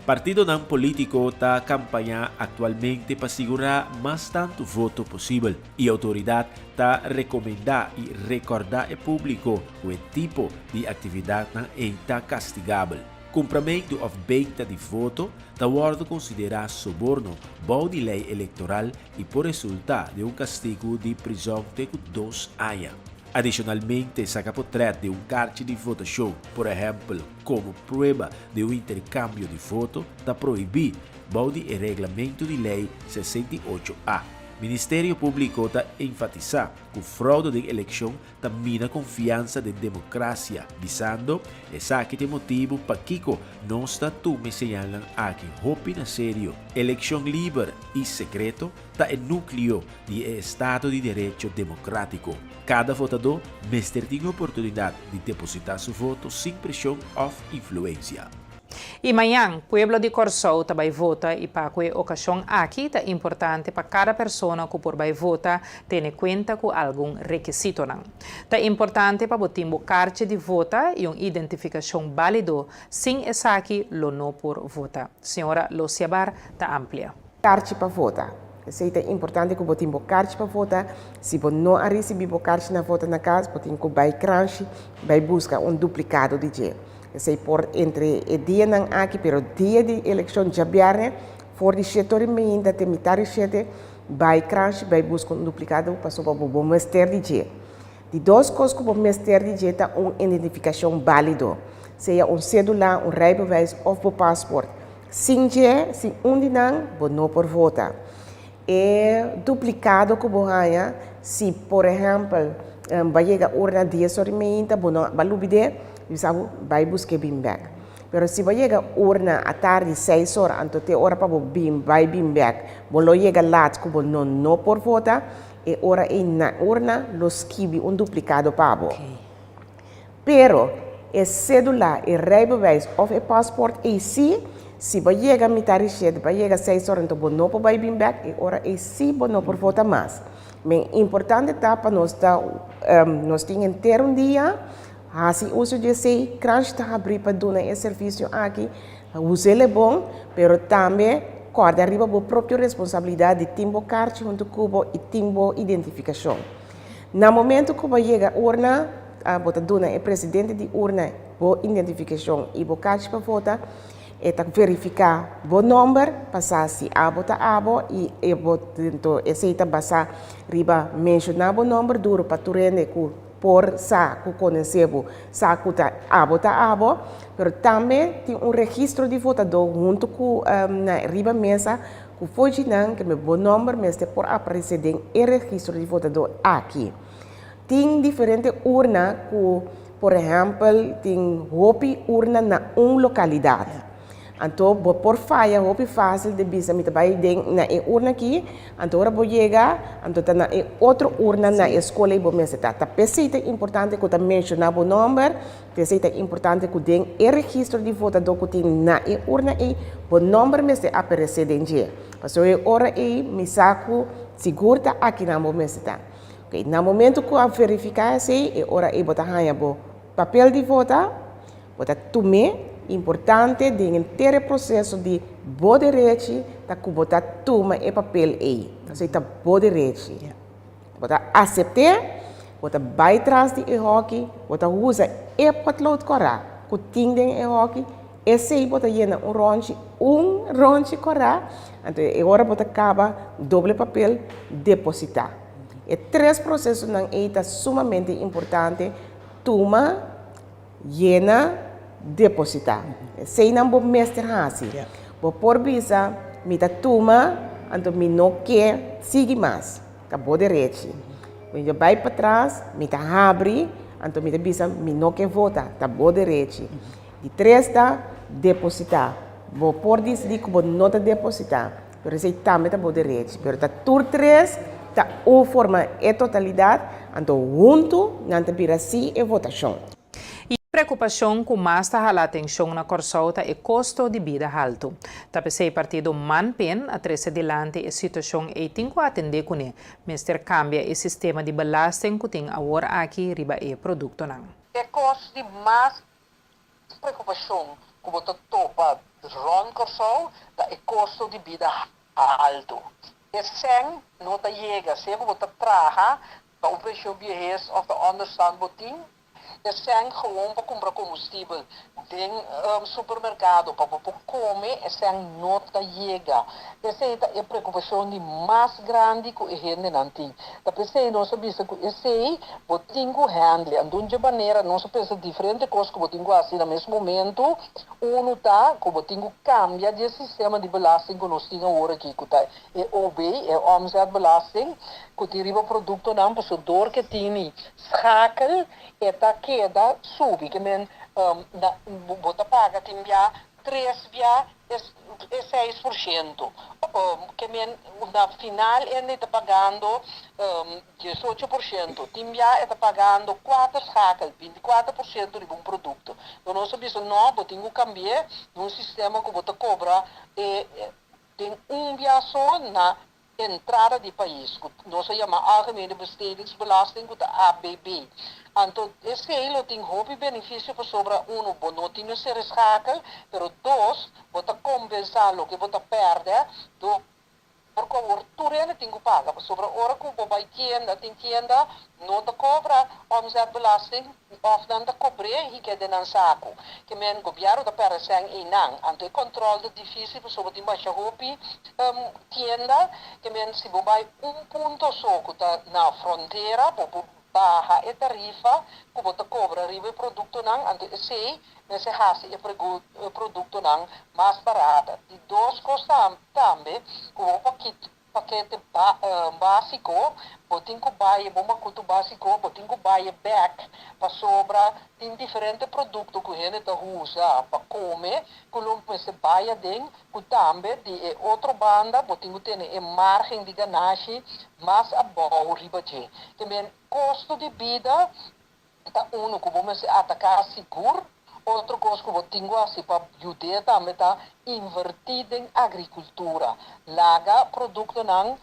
Speaker 13: Partidonan polítiko ta kampañá aktualmente pa sigurá mas tantu voto posibel i outoridat ta rekomendá i rekòrdá e públiko ku e tipo di aktividatnan ei ta kastigabel. Kumpramentu òf benta di voto ta wòrdu konsiderá soborno bou di lei elektoral i por resultá den un kastigu di prizòn te ku dos aña. Adishonalmente saka potrèt di un karchi di votashon, por ehèmpel komo prueba di un interkambio di voto, ta prohibí bou di e Reglamentu di Lei 68 A. Ministerio Públiko ta enfatisá ku froude den elekshon ta mina konfiansa den demokrasia, bisando, Esaki ta e motibu pakiko nos ta tuma e señalnan aki hopi na serio. Elekshon liber i sekreto ta e núkleo di e estado di derecho demokrátiko. Kada votadó mester tin e oportunidat di depositá su voto sin preshon òf influensia.
Speaker 1: I mañan, pueblo di Kòrsou ta bai vota i pa ku e okashon aki ta importante pa kada persona ku por bai vota tene kuenta ku algun rekisitonan. Ta importante pa bo tin bo karchi di vota i un identifikashon bálido, sin esaki lo no por vota. Señora Losiabar ta amplia.
Speaker 19: Karchi pa vota. Esei ta importante ku bo tin bo karchi pa vota. Si bo no a risibí bo karchi na vota na kas, bo tin ku bai kranshi bai buska un duplikado di dje. Esei por entre e dianan aki, pero dia di elekshon djabièrnè for di shete ora i meinta te mitar di shete, bai kranshi bai buska un duplikado pasobra bo bo mester di dje. Di dos kos ku bo mester di dje ta un identifikashon bálido, sea un sédula, un rijbewijs òf bo pasport. Sin dje, sin un di nan, bo no por vota. E duplikado ku bo haña, si por ehèmpel bo a yega urna dies ora i meinta, bo no a lubid'é, mi sa bo bai busk'é bin bèk. Pero si bo a yega urna atardi seis ora, anto te ora pa bo bin bai bin bèk, bo lo yega lat ku bo no no por vota, e ora ei na urna lo skibi un duplikado pa bo. Pero, e sédula, e rijbewijs òf e paspòrt ei sí, si bo yega mitar di shete, bo a yega seis ora anto bo no por bai bin bèk, e ora ei sí bo no por vota mas. Men importante ta pa nos ta, nos tin henter un dia, hasi uso di esei, Kranshi ta habrí pa duna e servisio aki, us'el e bon, pero tambe kòrda riba bo propio responsabilidat di tin bo karchi huntu ku bo i tin bo identifikashon. Na momento ku bo yega urna, bo ta duna e presidente di urna bo identifikashon i bo karchi pa vota. E ta verifiká bo nòmber pa sa si abo ta abo i e bo ento esei ta basá riba menshoná bo nòmber duru pa tur hende ku por sa ku konosé bo sa ku ta abo ta abo. Pero tambe tin un registro di votadó huntu ku na riba mesa Ku fochinan ke bo nomber mester por aparesé den e registro di votadó aki. Tin diferente urna ku, por ehèmpel, tin hopi urna na un lokalidat. Anto bo por faya hopi fásil di bisa mi ta bai den na e urna aki, anto ora bo yega, anto ta na e otro urna na e skol ei bo mester ta. Ta p'esei ta importante ku ta menshoná bo nomber. P'esei ta importante ku den e registro di votadó ku tin na e urna ei, bo nòmber mester aparesé den dje. Pasobra e ora ei mi sa ku sigur ta akinan bo mester ta. Oke, na momentu ku a verifiká esei, e ora ei bo ta haña bo papel di vota, bo ta tum'é. Importante den henter e proseso di bo derechi ta ku bo ta tuma e papel ei. Pasobra ta bo derechi. Bo ta asept'é, bo ta bai tras di e hòki, bo ta usa e potlood kòrá ku tin den e hòki, esei bo ta yena un rònchi, un rònchi kòrá, anto e ora bo ta kaba doble papel, depositá. E tres prosesonan ei ta sumamente importante, tuma, Yena, depositá. Eseinan bo mester hasi. Bo por bisa, Mi ta tuma, anto mi no ke sigui mas. Ta bo derechi. Mi ta bai patras, mi ta habri, anto mi ta bisa, Mi no ke vota. Ta bo derechi. Di tres ta, depositá. Bo por disidí ku bo no ta depositá, pero esei tambe ta bo derechi. Pero ta tur tres ta un forma e totalidat, anto huntu nan ta bira sí e votashon.
Speaker 1: E preokupashon ku mas ta hala atenshon na Kòrsou ta e kosto di bida haltu. Ta p'esei partido Man-PEN a trese dilanti e situashon ei tin ku atendé kuné. Mester kambia e sistema di belasting ku tin awor aki riba e produktonan.
Speaker 20: E kos di mas Preokupashon ku bo ta topa rònt Kòrsou ta e kosto di bida haltu. E sèn no ta yega, sea ku bo ta traha pa un penshon biehes òf ta ònderstant bo tin e sèn gewoon pa kumpra kombustibel den supermerkado pa bo por kome, e sèn no ta yega. Esei ta e preokupashon di mas grandi ku e hendenan tin. Ta p'esei nos a bisa ku esei bo tin ku handle. Anto dje manera nos a pensa diferente kos ku bo tin ku hasi na mes momentu. Unu ta ku bo tin ku kambia di e sistema di belasting ku nos tin awor aki ku ta e OB, e omzetbelasting, ku tin riba produktonan pasobra dor ke tin schakel e ta keda subi. Ke men na bo ta paga tin bia Tres bia e 6%. Ke men na final ende ta pagando 18%. Tin bia e ta pagando kuater schakel, 24% riba un produkto. Lo nos a bisa no, bo tin ku kambi'é na un sistema ku bo ta kobra e den un bia so na entrada di pais, ku nos a yama Algemene Bestedingsbelasting, ku ta ABB. Anto esei lo tin hopi benefisio pasobra, unu, bo no tin mester reschakel, pero dos, bo ta kompensá loke bo ta pèrdè dor ku awor tur hende tin ku paga pasobra ora ku bo bai tienda tin tienda no ta kobra omzetbelasting òf nan ta kobr'é i keda den nan saku. Ke men gobièrnu ta pèrdè sèn einan. Anto e kòntròl ta difísil pasobra tin masha hopi tienda. Ke men si bo bai un punto so ku ta na frontera bo por baha e tarifa ku bo ta kobra riba e produktonan anto esei mester hasi e produktonan mas barata. Di dos kos tambe ku bo por pakete básiko, bo tin ku bai bo makutu básiko, bo tin ku bai bèk pasobra tin diferente produkto ku hende ta usa pa kome ku lo mester bai aden ku tambe di e otro banda bo tin ku tene e márgen di ganashi mas abou riba dje. Te men kosto di bida ta unu ku bo mester ataká sigur. Otro kos ku bo tin ku hasi pa yud'é tambe ta invertí den agrikultura. Laga produktonan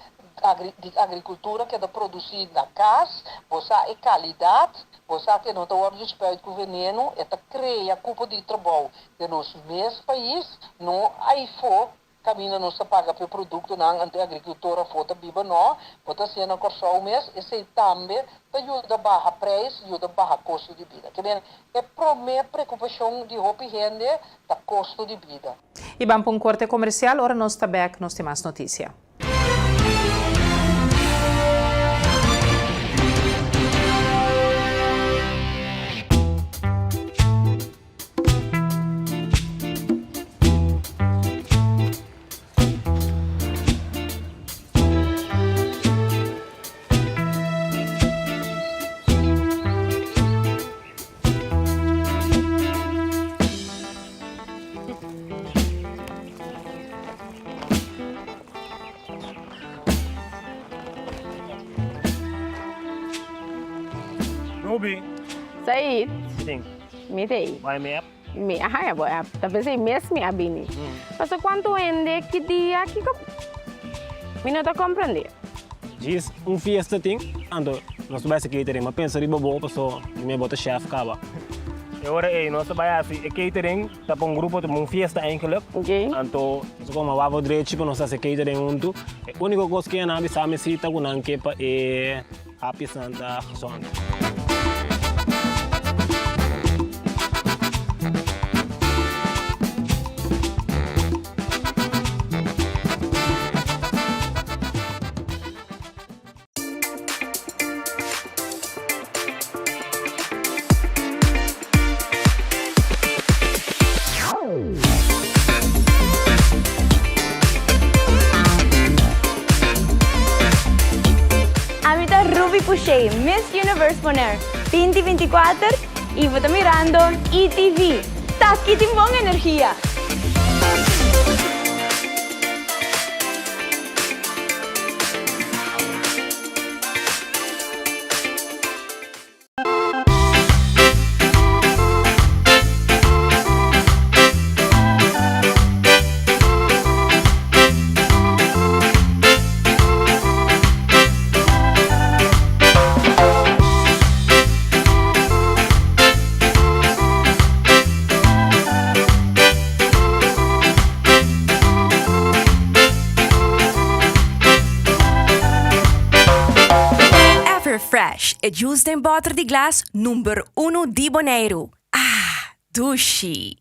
Speaker 20: di agrikultura keda produsí na kas, bo sa e kalidat, bo sa ku e no ta wòrdu spuit ku venenu, e ta krea kupo di trabou den nos mes pais, no aifó kaminda nos ta paga pa e produktonan, anto e agrikultor afó ta biba no, bo ta hasié na Kòrsou mes, esei tambe ta yuda baha preis, yuda baha kosto di bida. Ke men, e promé preokupashon di hopi hende ta kosto di bida.
Speaker 1: I ban pa un korte komersial, ora nos ta bèk nos tin mas notisia.
Speaker 4: Ruby.
Speaker 18: Said.
Speaker 4: Tin.
Speaker 18: Mi t'ei.
Speaker 4: Bai mi app.
Speaker 18: Mi a haña bo app. Ta p'esei mes mi a bini. Pasobra kuantu hende ki dia kiko mi no ta komprendé.
Speaker 4: Djis un fiesta tin, anto nos ta bai hasi catering. Mi a pensa riba bo paso mi bo ta chef kaba. E ora ei nos ta bai hasi e catering ta pa un grupo ta pa un fiesta eigenlijk. Anto nos a kome wavo drechi pa nos hasi e catering huntu. E uniko kos ku nan a bisa mi si ta ku nan ke pa e hapjesnan ta gezond.
Speaker 21: Ami ta Ruby Pouchet, Miss Universe Bonaire 2024 y bo ta mirando ETV. Taki tin bon energia!
Speaker 22: Everfresh, e juice den bòter di glas number unu di Boneiru. Ah, dushi!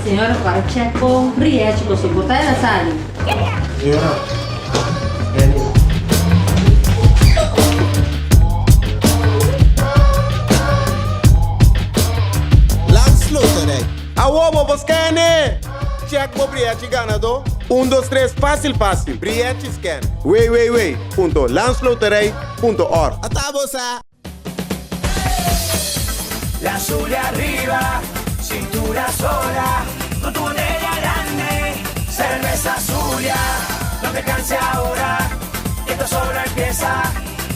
Speaker 3: Señora para check bo rièchi bo soporta el a sali.
Speaker 4: Señora, Annie.
Speaker 5: Landsloterij. Awo bo por scan e! Check bo brièchi ganadó. Un dos tres fásil fásil. Brièchi scan. www.landsloterij.org. Ata bo sa!
Speaker 15: La Zulia arriba, cintura sola, con tu botella grande, cerveza Zulia, no te canses ahora, que esto solo empieza,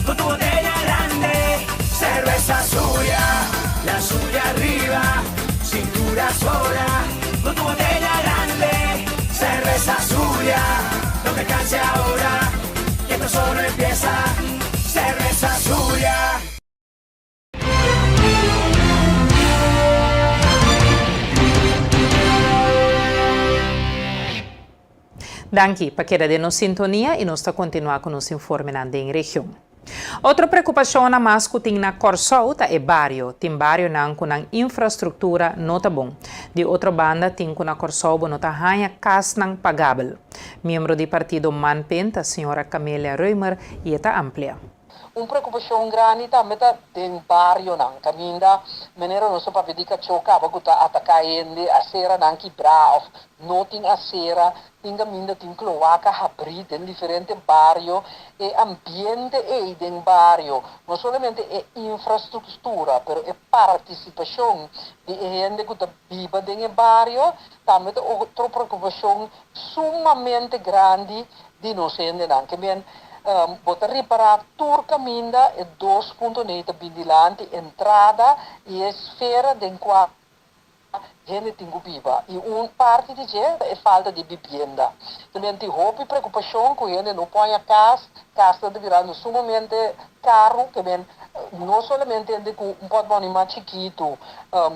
Speaker 15: con tu botella grande, cerveza Zulia, la Zulia arriba, cintura sola, con tu botella grande, cerveza Zulia, no te canses ahora, que esto solo empieza, cerveza Zulia.
Speaker 1: Danki pa keda den nos sintonia i nos ta kontinuá ku nos informenan den region. Otro preokupashonnan mas ku tin na Kòrsou ta e bario. Tin barionan ku nan infrastruktura no ta bon. Di otro banda tin ku na Kòrsou bo no ta haña kasnan pagabel. Miembro di partido Manpin ta señora Camelia Römer i e ta amplia.
Speaker 20: Un preokupashon grandi tambe ta den barionan kaminda manera nos a papia di kachó kaba ku ta ataká hende, aseranan kibrá òf no tin asera, tin kaminda tin kloaka habrí den diferente bario. E ambiente ei den bario, no solamente e infrastruktura, pero e partisipashon di e hende ku ta biba den e bario tambe ta otro preokupashon sumamente grandi di nos hendenan. Ke men bo ta ripará tur kaminda e dos puntonan ta bin dilanti, entrada i e esfera den kua hende tin ku biba. I un parti di dje ta e falta di bibienda. Ke men tin hopi preokupashon ku hende no por haña kas, kasnan ta birando sumamente karu. Ke men no solamente hende ku un pòtmòni mas chikitu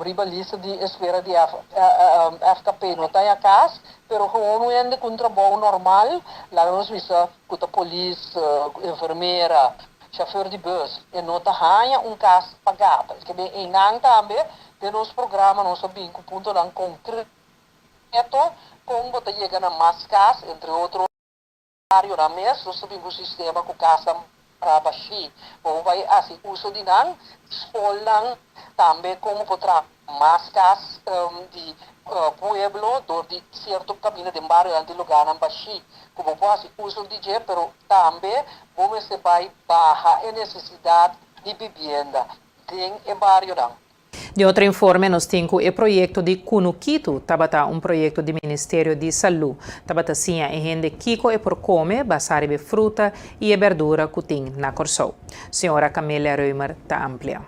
Speaker 20: riba lista di espera di FKP no ta haña kas, Pero gewoon un hende cu un trabou normal, laga nos bisa cu ta polis, enfermera, chauffeur di bus, e no ta haña un cas pagabel. Ke ben einan tambe den nos programa nos a bin cu puntonan concreto con bo ta yega na mas cas, entre otro barionan mes nos ta bin cu sistema cu casnan para bashí. Bo por bai haci uso di nan, scolnan tambe como por traha mas cas di pueblo dor di cierto caminda den barionan di lugarnan bashí cu bo por haci uso di dje, pero tambe bo mester bai baha e necesidad di bibienda den e barionan.
Speaker 1: Di otro informe nos tin ku e proyekto di Kunukitu tabata un proyekto di Ministerio di Salú. Tabata siña e hende kiko e por kome basá riba e fruta i e bèrdura ku tin na Kòrsou. Señora Camelia Römer ta amplia.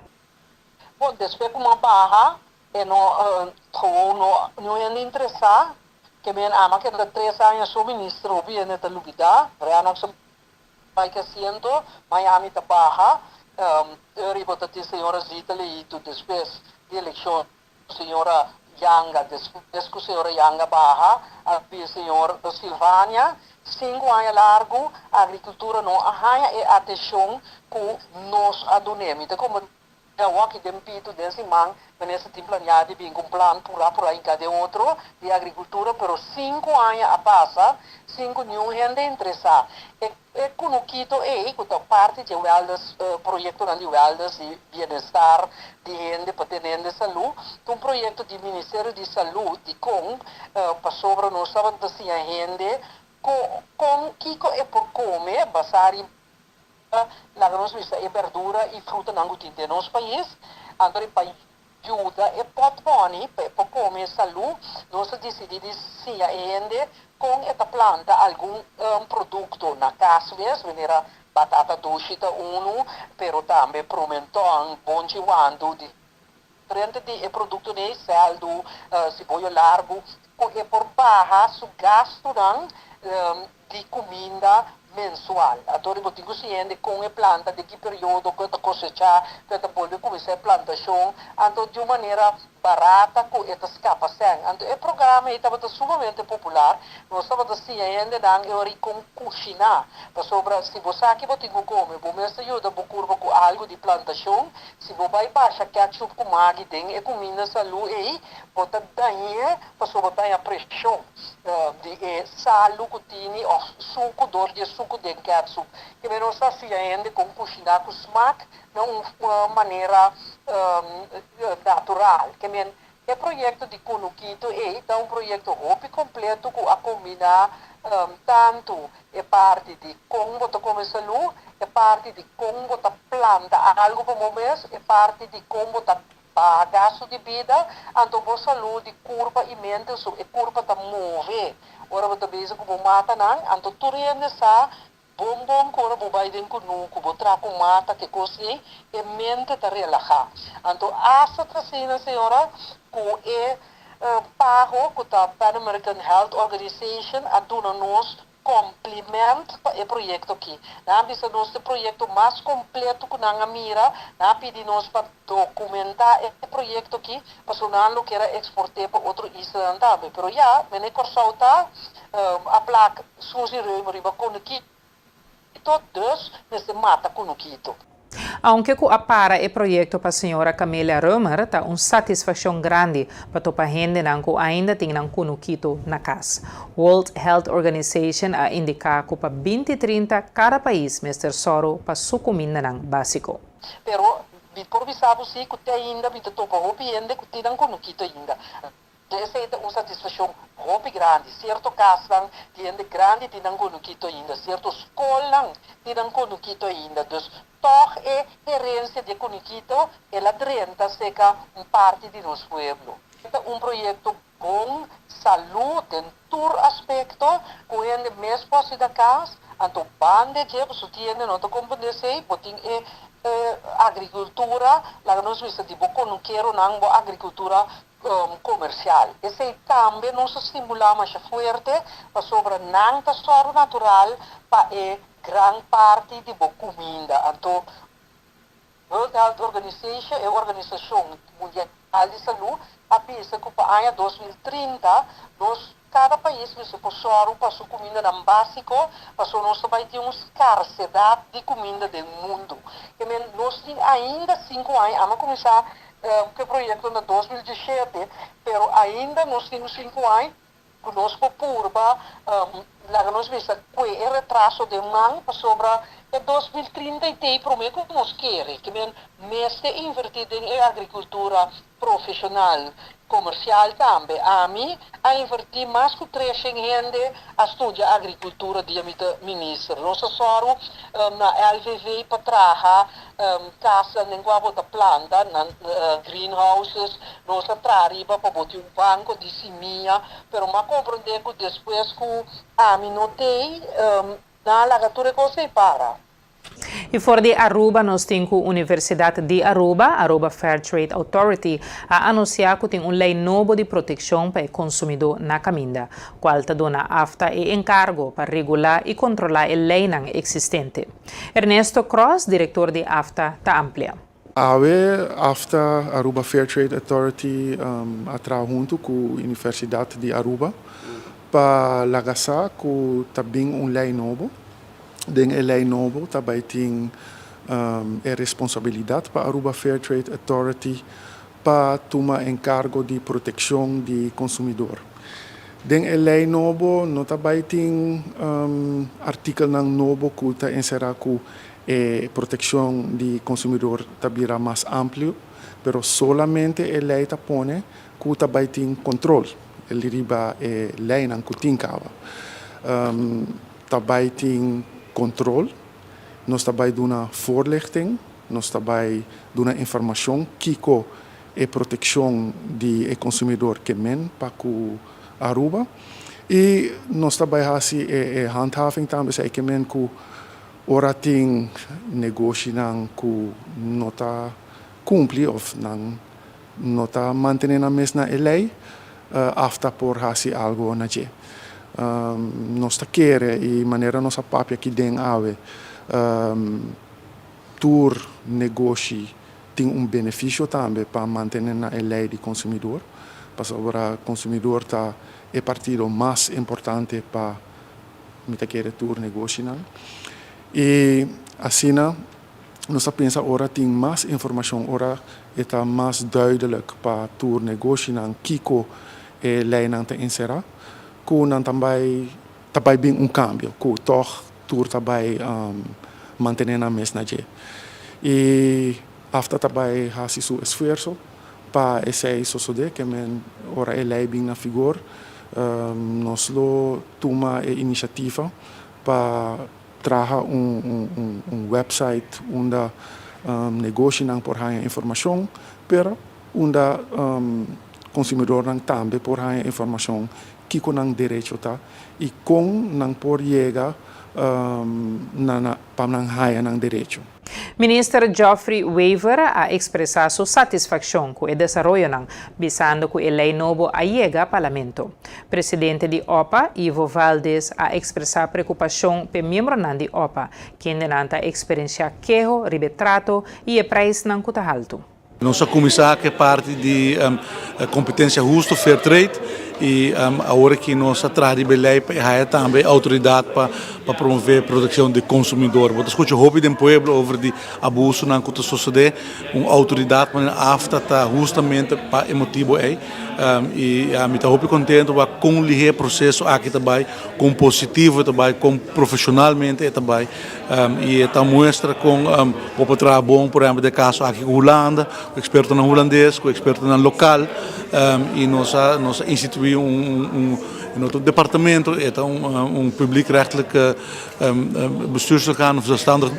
Speaker 20: Bon, despues ku m'a baha e no gewoon no niun hende interesá, ke men ama keda tres aña so minister hopi hende ta lubidá, Rennox a Bai ke asiento, Miami ta baha, riba ta tin señora Zita Leito, despues di eleccion señora Janga, despues cu señora Janga baha a bin señor Silvania, cinco aña largo agricultura no a haña e atencion cu nos a dun'e. Mi ta como Awor den pitu den siman minister tin planeá di bin ku un plan purá purá hinká den otro di agrikultura pero sinku aña a pasa sin ku niun hende interesá. E e kunukito ei ku ta parti dje wellness proyektonan di wellness di bienestar di hende pa tene hende salú ta un proyekto di ministerio di salú dikon pasobra nos tabata siña hende kon kon kiko e por kome basá riba Laga nos bisa e berdura y frutanan cu tin den nos pais, anto di pa yuda e potmoni pa e por come salu, nos a dicidi di siña e hende con e ta planta algun producto na cas mes, manera batata dushi ta unu, pero tambe promenton, bonchi wandu, diferente di e productonan ey, seldu, siboyo largu, cu e por baha su gastunan di kuminda mensual. Anto bo tin ku siña hende kon e planta, den ki periodo ku e ta kosechá, ku e ta bolbe kuminsá e plantashon, anto di un manera barata ku e ta skapa sèn. Anto e programa ei tabata sumamente popular. Nos tabata siña hendenan e ora ei kon kushiná, pasobra si bo sa ki bo tin ku kome, bo mes ta yuda bo kurpa ku algu di plantashon. Si bo bai basha ketchup ku magi den e kuminda salú ei, bo ta dañ'é pasobra bo ta haña preshon. Di e salu ku tini òf suku dor di e suku den ketsup. Ke men nos ta hasiña hende kon kushiná ku smak na un manera natural. Ke men e proyekto di Kunukito ei ta un proyekto hopi kompleto ku a kombiná tantu e parti di kon bo ta kome salú, e parti di kon bo ta planta algu pa bo mes, e parti di kon bo ta Baha gastu di bida, anto bo salú di kurpa i mente su e kurpa ta move. Ora bo ta bezig ku bo matanan, anto tur hende sa bon bon ku ora bo bai den kunuku, bo traha ku mata, ke kos ei, e mente ta relahá. Anto asta ta asina, señora, ku e PAHO, ku ta Pan American Health Organization, a duna nos. Kompliment pa e proyekto aki. Nan a bisa nos ta e proyekto mas kompleto ku nan a mira. Nan a pidi nos pa dokumentá e proyekto aki pasobra nan lo kier a eksport'é pa otro islanan tambe. Pero ya, mene Kòrsou ta a plak Suzy Römer riba Kunukito, dus mester mata Kunukito.
Speaker 1: Aunke ku a para e proyekto pa señora Camelia Römer ta un satisfakshon grandi pa topa hendenan ku ainda tin nan kunukito na kas. World Health Organization a indiká ku pa 2030 kada pais mester sòru pa su kumindanan básiko.
Speaker 20: Pero mi por bisa bo si ku te ainda mi ta topa hopi hende ku tin nan kunukito ainda. Esei ta un satisfakshon hopi grandi. Sierto kasnan di hende grandi tin nan konukito ainda, sierto skolnan tin nan konukito ainda. Dus tòg e herensia di e konukito el a drenta seka un parti di nos pueblo. E ta un proyekto bon, salú den tur aspekto, ku hende mes por hasi na kas, anto banda dje pasobra tin hende no ta komprendé esei, bo tin e agrikultura, laga nos bisa di bo konukeronan, bo agrikultura komersial. Esei tambe nos a stimulá masha fuerte pasobra nan ta sòru natural pa e gran parti di bo kuminda. Anto World Health Organization, e organisashon mundial di salú, a bisa ku pa aña 2030 nos kada pais mester por sòru pa su kumindanan básiko pasobra nos ta bai tin un skarsedat di kuminda den mundu. Ke men nos tin ainda sinku aña, amo a kuminsá Ku e proyekto na 2017, pero ainda nos tin un sinku aña ku nos por purba laga nos bisa kue e retraso den man pasobra e 2030 i tei promé ku nos kere ke men mester invertí den e agrikultura profeshonal komersial tambe. Ami a invertí mas ku 300 hende a studia agrikultura dia mi ta minister. Nos a sòru na LVV pa traha Kasnan den kua bo ta planta, nan greenhouses, nos a traha riba pa bo tin un banko di simia, pero m'a komprendé ku despues ku ami no t'ei, nan a laga tur e kos ei para.
Speaker 1: I for di Aruba nos tin ku Universidat di Aruba, Aruba Fair Trade Authority, a anunsiá ku tin un lei nobo di protekshon pa e konsumidó na kaminda, kual ta duna AFTA e enkargo pa regulá i kontrolá e leinan eksistente. Ernesto Cross, direktor di AFTA, ta amplia.
Speaker 7: Awe AFTA, Aruba Fair Trade Authority, a traha huntu ku Universidat di Aruba pa laga sa ku ta bin un lei nobo. Den e lei nobo ta bai tin e responsabilidat pa Aruba Fair Trade Authority pa tuma enkargo di protekshon di konsumidor. Den e lei nobo no ta bai tin artikelnan nobo ku ta enserá ku e protekshon di konsumidor ta bira mas amplio, pero solamente e lei ta pone ku ta bai tin kontrol riba e leinan ku tin kaba. Ta bai tin kontrol, nos ta bai duna voorlichting, nos ta bai duna informashon kiko e protekshon di e konsumidor ke men pa ku Aruba i nos ta bai hasi e handhaving tambe esei ke men ku ora tin negoshinan ku no ta kumpli òf nan no ta mantene nan mes na e lei afta por hasi algo na dje. Nos ta kere i manera nos a papia aki den awe tur negoshi tin un benefisio tambe pa mantene na e lei di konsumidor, pasobra konsumidor ta e partido mas importante pa mi ta kere tur negoshinan. I asina nos ta pensa ora tin mas informashon, ora e ta mas duidelijk pa tur negoshinan kiko e leinan ta enserá, ku nan ta bai ta bai bin un kambio, ku tòg tur ta bai mantené nan mes na dje. I afta ta bai hasi su esfuerso pa esei sosodé, ke men ora e lei bin na figor nos lo tuma e inisiativa pa traha un website unda negoshinan por haña informashon, pero unda konsumidornan tambe por haña informashon kiko nan derecho ta i kon nan por yega na. pa nan haya nan derecho.
Speaker 1: Minister Geoffrey Wever a expresa su satisfaccion cu e desaroyonan, bisando cu e ley nobo a yega Parlamento. Presidente di OPA, Ivo Valdes, a expresa preocupacion p'e miembronan di OPA, kendenan ta experencia keho riba e trato y e prijsnan cu ta halto.
Speaker 6: Nos a kuminsá ku e parti di kompetensia hustu, fair trade, i awor aki nos a traha riba e lei pa e haya tambe e outoridat pa promové protekshon di konsumidor. Bo ta skucha hopi den pueblo over di abusonan ku ta sosodé. Un outoridat manera AFTA ta hustamente pa e motibu ei. I mi ta hopi kontentu wak kon lihé e proseso aki ta bai, kon positivo e ta bai, kon profeshonalmente e ta bai. I e ta muestra kon bo por traha bon, por ehempel den e kaso aki ku Hulanda, ku ekspertonan hulandes, ku ekspertonan lokal. I nos a nos a instituí un un otro departamento, e ta un publiekrechtelijk bestuursorgaan of zelfstandig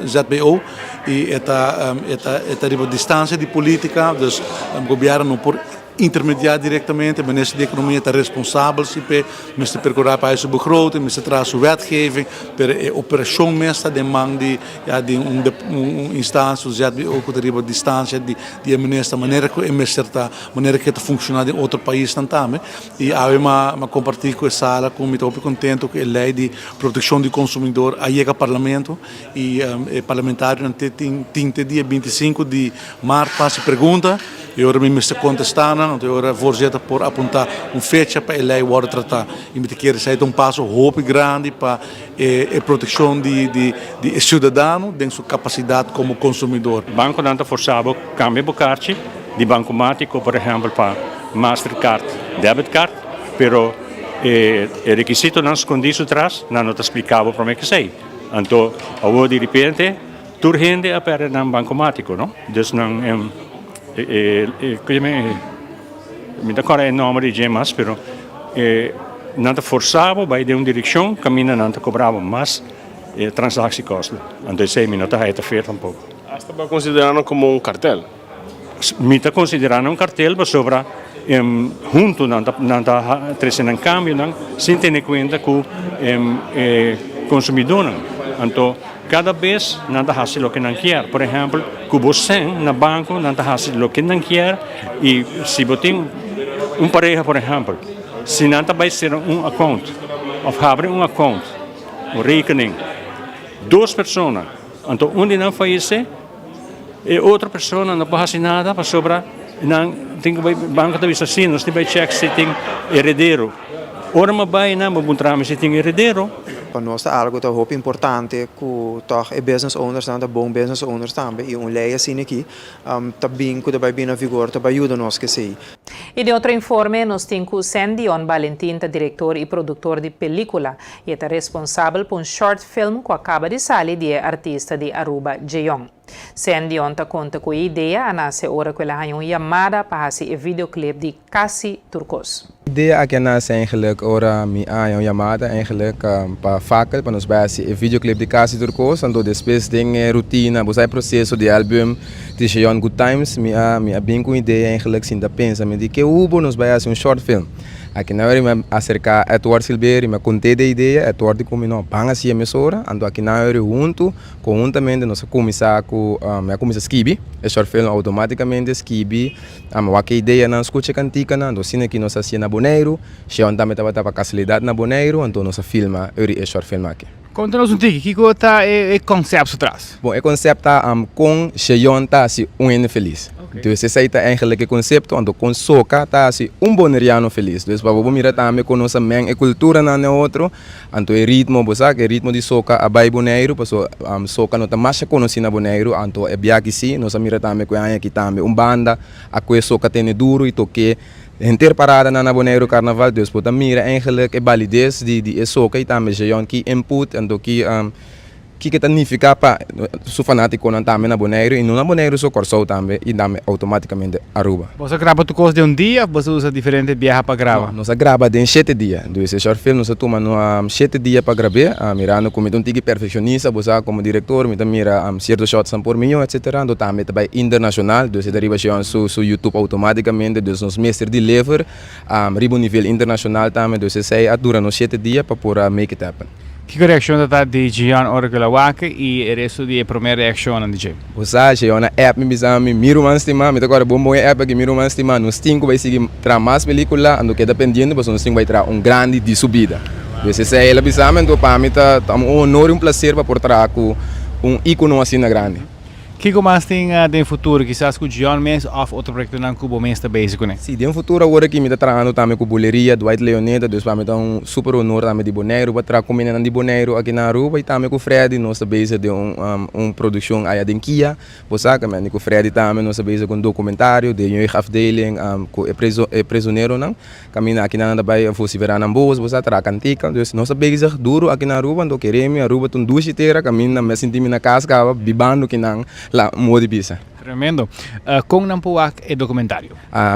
Speaker 6: ZBO. I e ta e ta e ta riba distansia di politika, dus gobièrnu no por Intermediá direktamente, Minister di Ekonomia ta responsabel si p'e mester perkurá pa hay su begroting, mester traha su wetgeving, pero e operashon mes ta den man di ya di un un instansia, un ZBO ku ta riba distansia di di e minister, manera ku e mester ta, manera ku e ta funshoná den otro paisnan tambe. I awe m'a m'a kompartí ku e sala ku mi ta hopi kontento ku e lei di protekshon di konsumidor a yega parlamento i e parlamentarionan te tin tin te dia 25 di mart pa hasi pregunta. E ora mi mester kontestá nan, anto e ora voorzitter por apuntá un fecha pa e lei wòrdu tratá. I mi ta kere esei ta un paso hopi grandi pa e e protekshon di di di e siudadano den su kapasidat komo konsumidor.
Speaker 9: Bankonan ta forsá bo kambia bo karchi di bankomátiko por ehèmpel pa Mastercard debitcard, pero e e rekisitonan skondí su tras nan no ta spliká bo promé k'esei. Anto awor di ripente Tur hende a perde nan bankomátiko, no? Dus nan e e ku yama e mi ta kòrda e nòmber di dje mas pero e nan ta forsa bo bai den un direkshon kaminda nan ta kobra bo mas e transaksiekosten. Anto esei mi no ta haya ta fair tampoko.
Speaker 23: Asta bo a konsiderá nan komo un kartel?
Speaker 9: Mi ta konsiderá nan un kartel pasobra huntu nan ta nan ta trese nan kambionan sin tene kuenta ku e konsumidónan. Anto kada bes nan ta hasi loke nan kier. Por ehèmpel ku bo sèn na banko nan ta hasi loke nan kier i si bo tin un pareha por ehèmpel si nan ta bai sera un akount òf habri un akount, un rekening, dos persona anto un di nan fayesé. E otro persona no por haci nada pasobra nan tin cu bay banco ta bisa si nos tin bay check si tin heredero. Ora mi bay nan bo puntra mi si tin heredero.
Speaker 24: Pa nos ta algo ta hopi importante cu tog e business owners nan ta bon business owners tambe y un ley asina aki ta bin cu ta bay bin na vigor ta bay yuda nos kesey.
Speaker 1: Y den otro informe nos tin cu Sendion Balentin ta director y productor di pelicula y e ta responsabel pa un short film cu a caba di sali di e artista di Aruba Jeon. Sendion ta conta cu e idea a nace ora cu el a haña un yamada pa haci e videoclip di Casi Tur Cos.
Speaker 25: E idea aki a nace eigenlijk ora mi a haña un yamada eigenlijk pa Fakkel pa nos bai haci e videoclip di Casi Tur Cos. Anto despues den e rutina, bo sa e proceso di album di Jeon Good Times, mi a mi a bin cu un idea eigenlijk sinta pensa, mi di ke hubo nos bai haci un short film. Aki nan ora mi a aserká Edward Silverio i mi a kont'é de idea, Edward di ku mi no, ban hasié mesora, anto aki nan ora huntu, konhuntamente nos a kuminsá ku, mi a kuminsá skibi e short film outomátikamente skibi, a wak e ideanan, skucha e kantikanan, anto asina ki nos a hasié na Boneiru, Sheon tambe tabata pa kasualidat na Boneiru, anto nos a filma ora e short film aki.
Speaker 26: Konta nos un tiki, kiko ta e konsèpt su tras?
Speaker 25: Bon, e konsèpt ta kon Sheon ta hasi un hende felis. Dus esei ta eigenlijk e konsepto, anto kon soka ta hasi un boneriano felis. Dus pa bo por mira tambe kon nos a meng e kulturanan den otro, anto e ritmo, bo sa ku e ritmo di soka a bai Boneiru, pasobra soka no ta masha konosí na Boneiru, anto e biaha si nos a mira tambe ku e aña aki tambe un banda a kue soka tene duru i tok'é henter paradanan na Boneiru Karnaval. Dus bo ta mira eigenlijk e balides di e soka i tambe Jeon ki input anto ki. Kiko ta nifiká pa su fanátikonan tambe na Boneiru i no na Boneiru so, Kòrsou tambe i tambe outomátikamente Aruba.
Speaker 26: Boso a graba tur kos den un dia òf boso usa diferente biaha pa graba?
Speaker 25: No, nos a graba den shete dia. Dus e short film nos a tuma no shete dia pa grab'é. Mirando ku mi ta un tiki perfekshonista, bo sa, komo direktor mi ta mira sierto shotsnan por mió etsetera. Anto tambe ta bai internashonal, dus e ta riba Sheon su su YouTube outomátikamente. Dus nos mester deliver riba un nivel internashonal tambe. Dus esei a dura nos shete dia pa por a make it happen.
Speaker 26: Kiko reakshon ta di Gion ora ku el a wak i e resto di e promé reakshonnan di dje?
Speaker 25: Bo sa, Gion a app mi bisa mi, Mi ruman stimá, mi ta kòrda bon bon e app aki, mi ruman stimá, nos tin ku bai sigui traha mas pelíkula, anto keda pendiente pasobra nos tin ku bai traha un grandi di su bida. Dus esei el a bisa mi, anto pa mi ta un honor i un plaser pa por traha ku un íkono asina grandi.
Speaker 26: Kiko mas tin den futuro, kisas ku Gion mes òf otro proyektonan ku bo mes ta bezig kuné?
Speaker 25: Sí, den futuro awor aki mi ta trahando tambe ku Buleria, Dwight Leoneta, dus pa mi ta un super honor tambe di Boneiru pa traha ku menennan di Boneiru aki na Aruba i tambe ku Freddy nos ta bezig den un un produkshon aya den Kia, bo sa ku mi ku Freddy tambe nos ta bezig ku un dokumentario den jeugdafdeling ku e preso e presoneronan. Kaminda aki nan ta bai vociferá nan bos, bo sa traha kantika. Dus nos ta bezig duru aki na Aruba, anto kere mi Aruba ta un dushi tera kaminda mi a sinti mi na kas kaba bibando ki nan la moda di bisa.
Speaker 26: Tremendo. Kon nan por wak e documentario?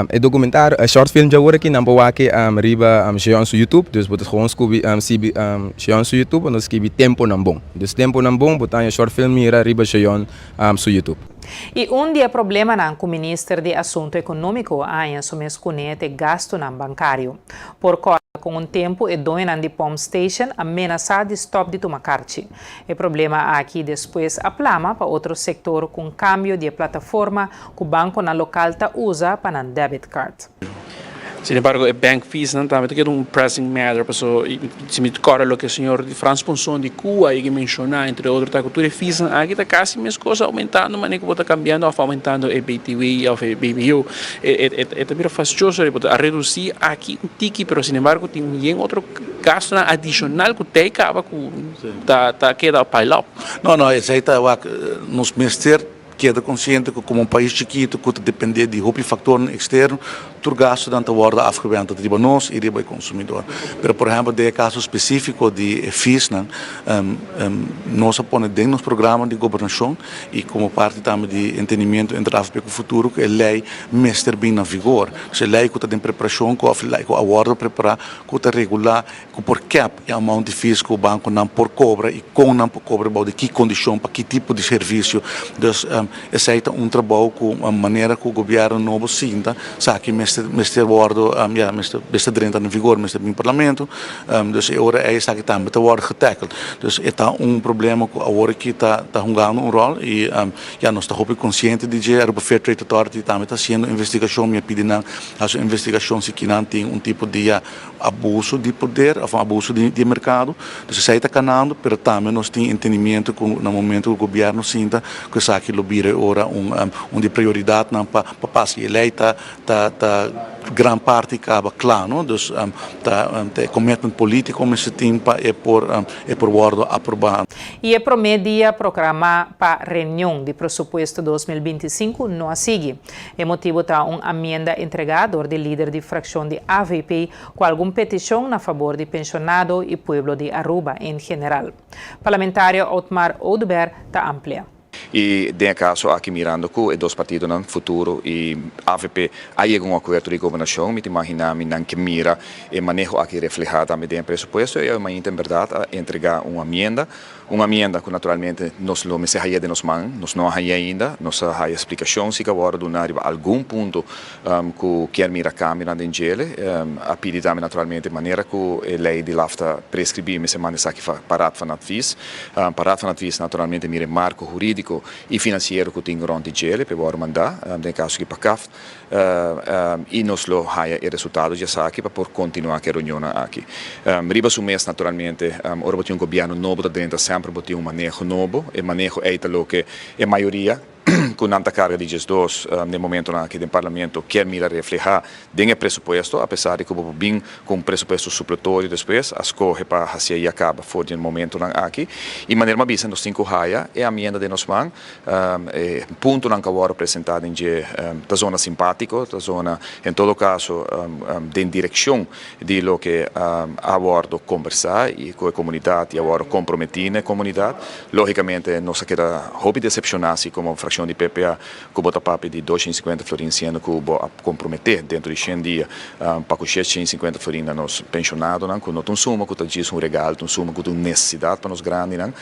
Speaker 25: E documentario, e short film djawor aki nan por wak riba Sheon su YouTube. Dus bo ta gewoon skubi sibi Sheon su YouTube anto skibi Temponan Bon. Dus Temponan Bon bo ta haña short film mira riba Sheon su YouTube.
Speaker 1: I un di e problemanan ku Minister di Asuntu Ekonómiko a haña su mes kuné ta e gastunan bankario. Por kòrda kon un tempu e doñonan di pump station a menasá di stòp di tuma karchi. E problema aki despues a plama pa otro sektor ku un kambio di e plataforma ku bankonan lokal ta usa pa nan debit card.
Speaker 2: Sin embargo e bank feesnan tambe ta keda un pressing matter paso si mi kòrda loke señor Frans Ponson di Cuba a yega menshoná entre otro ta ku tur e feesnan aki ta kasi meskos aumentando manera ku bo ta kambiando òf aumentando e BTW òf e BBO e ta bira fastioso bo ta redusí aki un tiki pero sin embargo tin un yen otro gastonan adishonal ku tei kaba ku ta keda pile up.
Speaker 6: No no esei ta wak nos mester Keda konsiente ku komo un pais chikitu ku ta dependé di hopi faktornan eksterno, tur gastunan ta wòrdu afgewenteld riba nos i riba e konsumidor. Pero por ehèmpel den e kaso spesífiko di e feesnan, nos a pone den nos programa di gobernashon i komo parti tambe di entendimiento entre avp ku Futuro ku e lei mester bin na vigor. Dus e lei ku ta den preparashon ku òf lei ku a wòrdu prepará ku ta regulá ku por kèp e amount di fees ku bankonan por kobra i kon nan por kobra bou di ki kondishon pa ki tipo di servisio. Dus esei ta un trabou ku manera ku gobièrnu nobo sinta esaki mester mester wòrdu ya mester mester drenta na vigor mester bin parlamento. Dus e ora ei esaki tambe ta wòrdu getèkeld. Dus e ta un problema ku awor aki ta ta hungando un ròl i ya nos ta hopi konsiente di dje. Aruba Fair Trade Authority tambe ta hasiendo investigashon mi a pidi nan hasi un investigashon si kinan tin un tipo di ya abuso di poder of abuso di e mercado. Dus esey ta canando, pero tambe nos tin entendimiento cu na momento cu gobierno sinta cu esaki lo bira e ora un un di prioridadnan pa pa pasa. Y e ley ta ta ta gran parti caba cla no, dus ta ta e commitment politico mester tin pa e por e por wordo aproba.
Speaker 1: I e promé dia programá pa reunion di presupuesto 2025 no a sigui. E motibu ta un amienda entregá dor di lider di frakshon di avp ku algun petishon na fabor di penshonado i pueblo di Aruba en general. Parlamentario Otmar Oduber ta amplia.
Speaker 10: I den e kaso aki mirando ku e dos partidonan, Futuro i avp, a yega un akuerdo di gobernashon, mi ta imaginá mi nan ke mira e maneho aki reflehá tambe den e presupuesto i awe mainta en bèrdat a entregá un amienda. Un amienda ku naturalmente nos lo mester haya den nos man, nos no a haya ainda, nos a haya splikashon si ku a wòrdu duna riba algun punto ku kier mira kambionan den djele. A pidi tambe naturalmente manera ku e lei di laf ta preskribí mester manda esaki pa Raad van Advies. Pa Raad van Advies naturalmente mira e marko hurídiko i finansiero ku tin rònt di djele pa e wòrdu mandá, den e kaso aki pa CAft. I nos lo haya e resultado di esaki pa por kontinuá ku e reunionnan aki. Riba su mes naturalmente ora bo tin un gobièrnu nobo ta drenta semper bo tin un maneho nobo. E maneho ei ta loke e mayoria ku nan ta karga di diesdos den momentonan aki den parlamento kier mira reflehá den e presupuesto apesar di ku bo por bin ku un presupuesto supletorio despues a skohe pa hasié i a kaba for di e momentonan aki. I manera mi a bisa nos tin ku haya e amienda den nos man. E puntonan ku a wòrdu presentá den dje ta zona simpátiko, ta zona en todo kaso den direkshon di loke a wòrdu kombersá i ku e komunidat i a wòrdu komprometí na e komunidat. Lógikamente nos a keda hopi desepshoná si komo frakshon di PPA. PPA ku bo ta papia di 250 florin siendo ku bo a komprometé dentro di 100 dia pa ku 650 florin na nos penshonadonan ku no ta un suma ku ta djis un regal, ta un suma ku ta un nesesidat pa nos grandinan.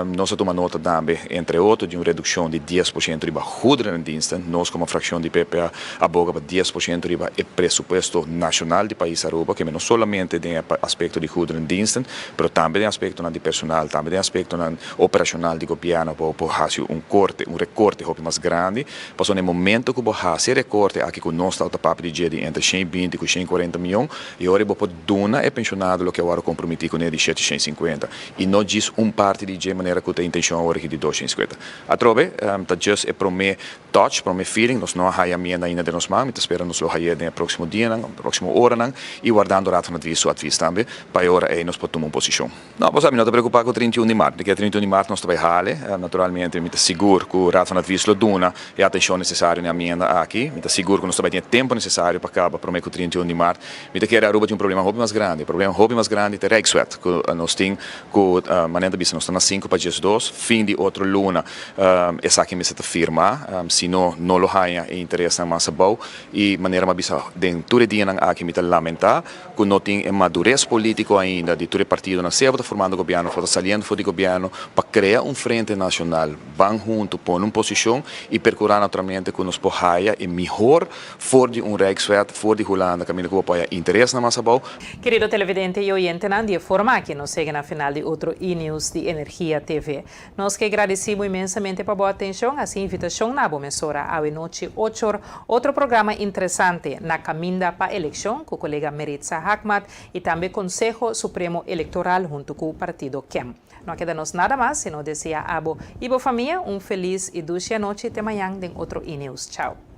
Speaker 10: Nos a tuma nota tambe entre otro di un redukshon di 10% riba goederendiensten. Nos komo frakshon di PPA a boga pa 10% riba e presupuesto nashonal di pais Aruba, keme no solamente den e aspekto di goederendiensten, pero tambe den aspektonan di personal, tambe den aspektonan operashonal di gobièrnu bo por hasi un korte, un rekorte hopi mas grandi. Pasobra na e momento ku bo hasi e rekorte aki ku nos ta papia di dje di entre 120 ku 140 mion, e ora bo por duna e penshonado loke a wòrdu kompromití kuné di 750 i no djis un parti di dje manera ku ta e intenshon awor aki di 250. Atrobe, ta djis e promé touch, promé feeling, nos no a haya amienda ainda den nos man, mi ta spera nos lo hay'é den e próksimo dianan, próksimo oranan i wardando Raad van Advies su advies tambe pa e ora ei nos por tuma un posishon. No, bo sa, mi no ta preokupá ku 31 di mart. Di ke 31 di mart nos ta bai hale. Naturalmente mi ta sigur ku Raad van Advies lo duna e atenshon nesesario na e amienda aki. Mi ta sigur ku nos ta bai tin e tempu nesesario pa kaba promé ku 31 di mart. Mi ta kere Aruba tin un problema hopi mas grandi. E problema hopi mas grandi ta e Rijkswet ku nos tin ku manera ta bisa nos ta na sinku pa diesdos, fin di otro luna esaki mester ta firma, si no no lo haña e interesnan mas abou. I manera mi a bisa den tur e dianan aki mi ta lamentá ku no tin e madures polítiko ainda di tur e partidonan, sea bo ta formando gobièrnu òf bo ta saliendo for di gobièrnu, pa krea un frente nashonal, ban huntu, pone un posishon i perkurá naturalmente ku nos por haya e mihor for di un Rijkswet, for di Hulanda, kaminda ku bo por haya interesnan mas abou.
Speaker 1: Kerido televidente i oyentenan, di e forma aki nos yega na final di otro E-News di Energia TV. Nos ke gradisí bo inmensamente pa bo atenshon, hasi invitashon na bo mesora awe nochi ochor otro programa interesante Na Kaminda pa Elekshon ku kolega Meritza Haakmat i tambe Konseho Supremo Elektoral huntu ku Partido kem. No a keda nos nada mas sino desea abo i bo famia un felis i dushi anochi te mañan den otro E-News. Chao.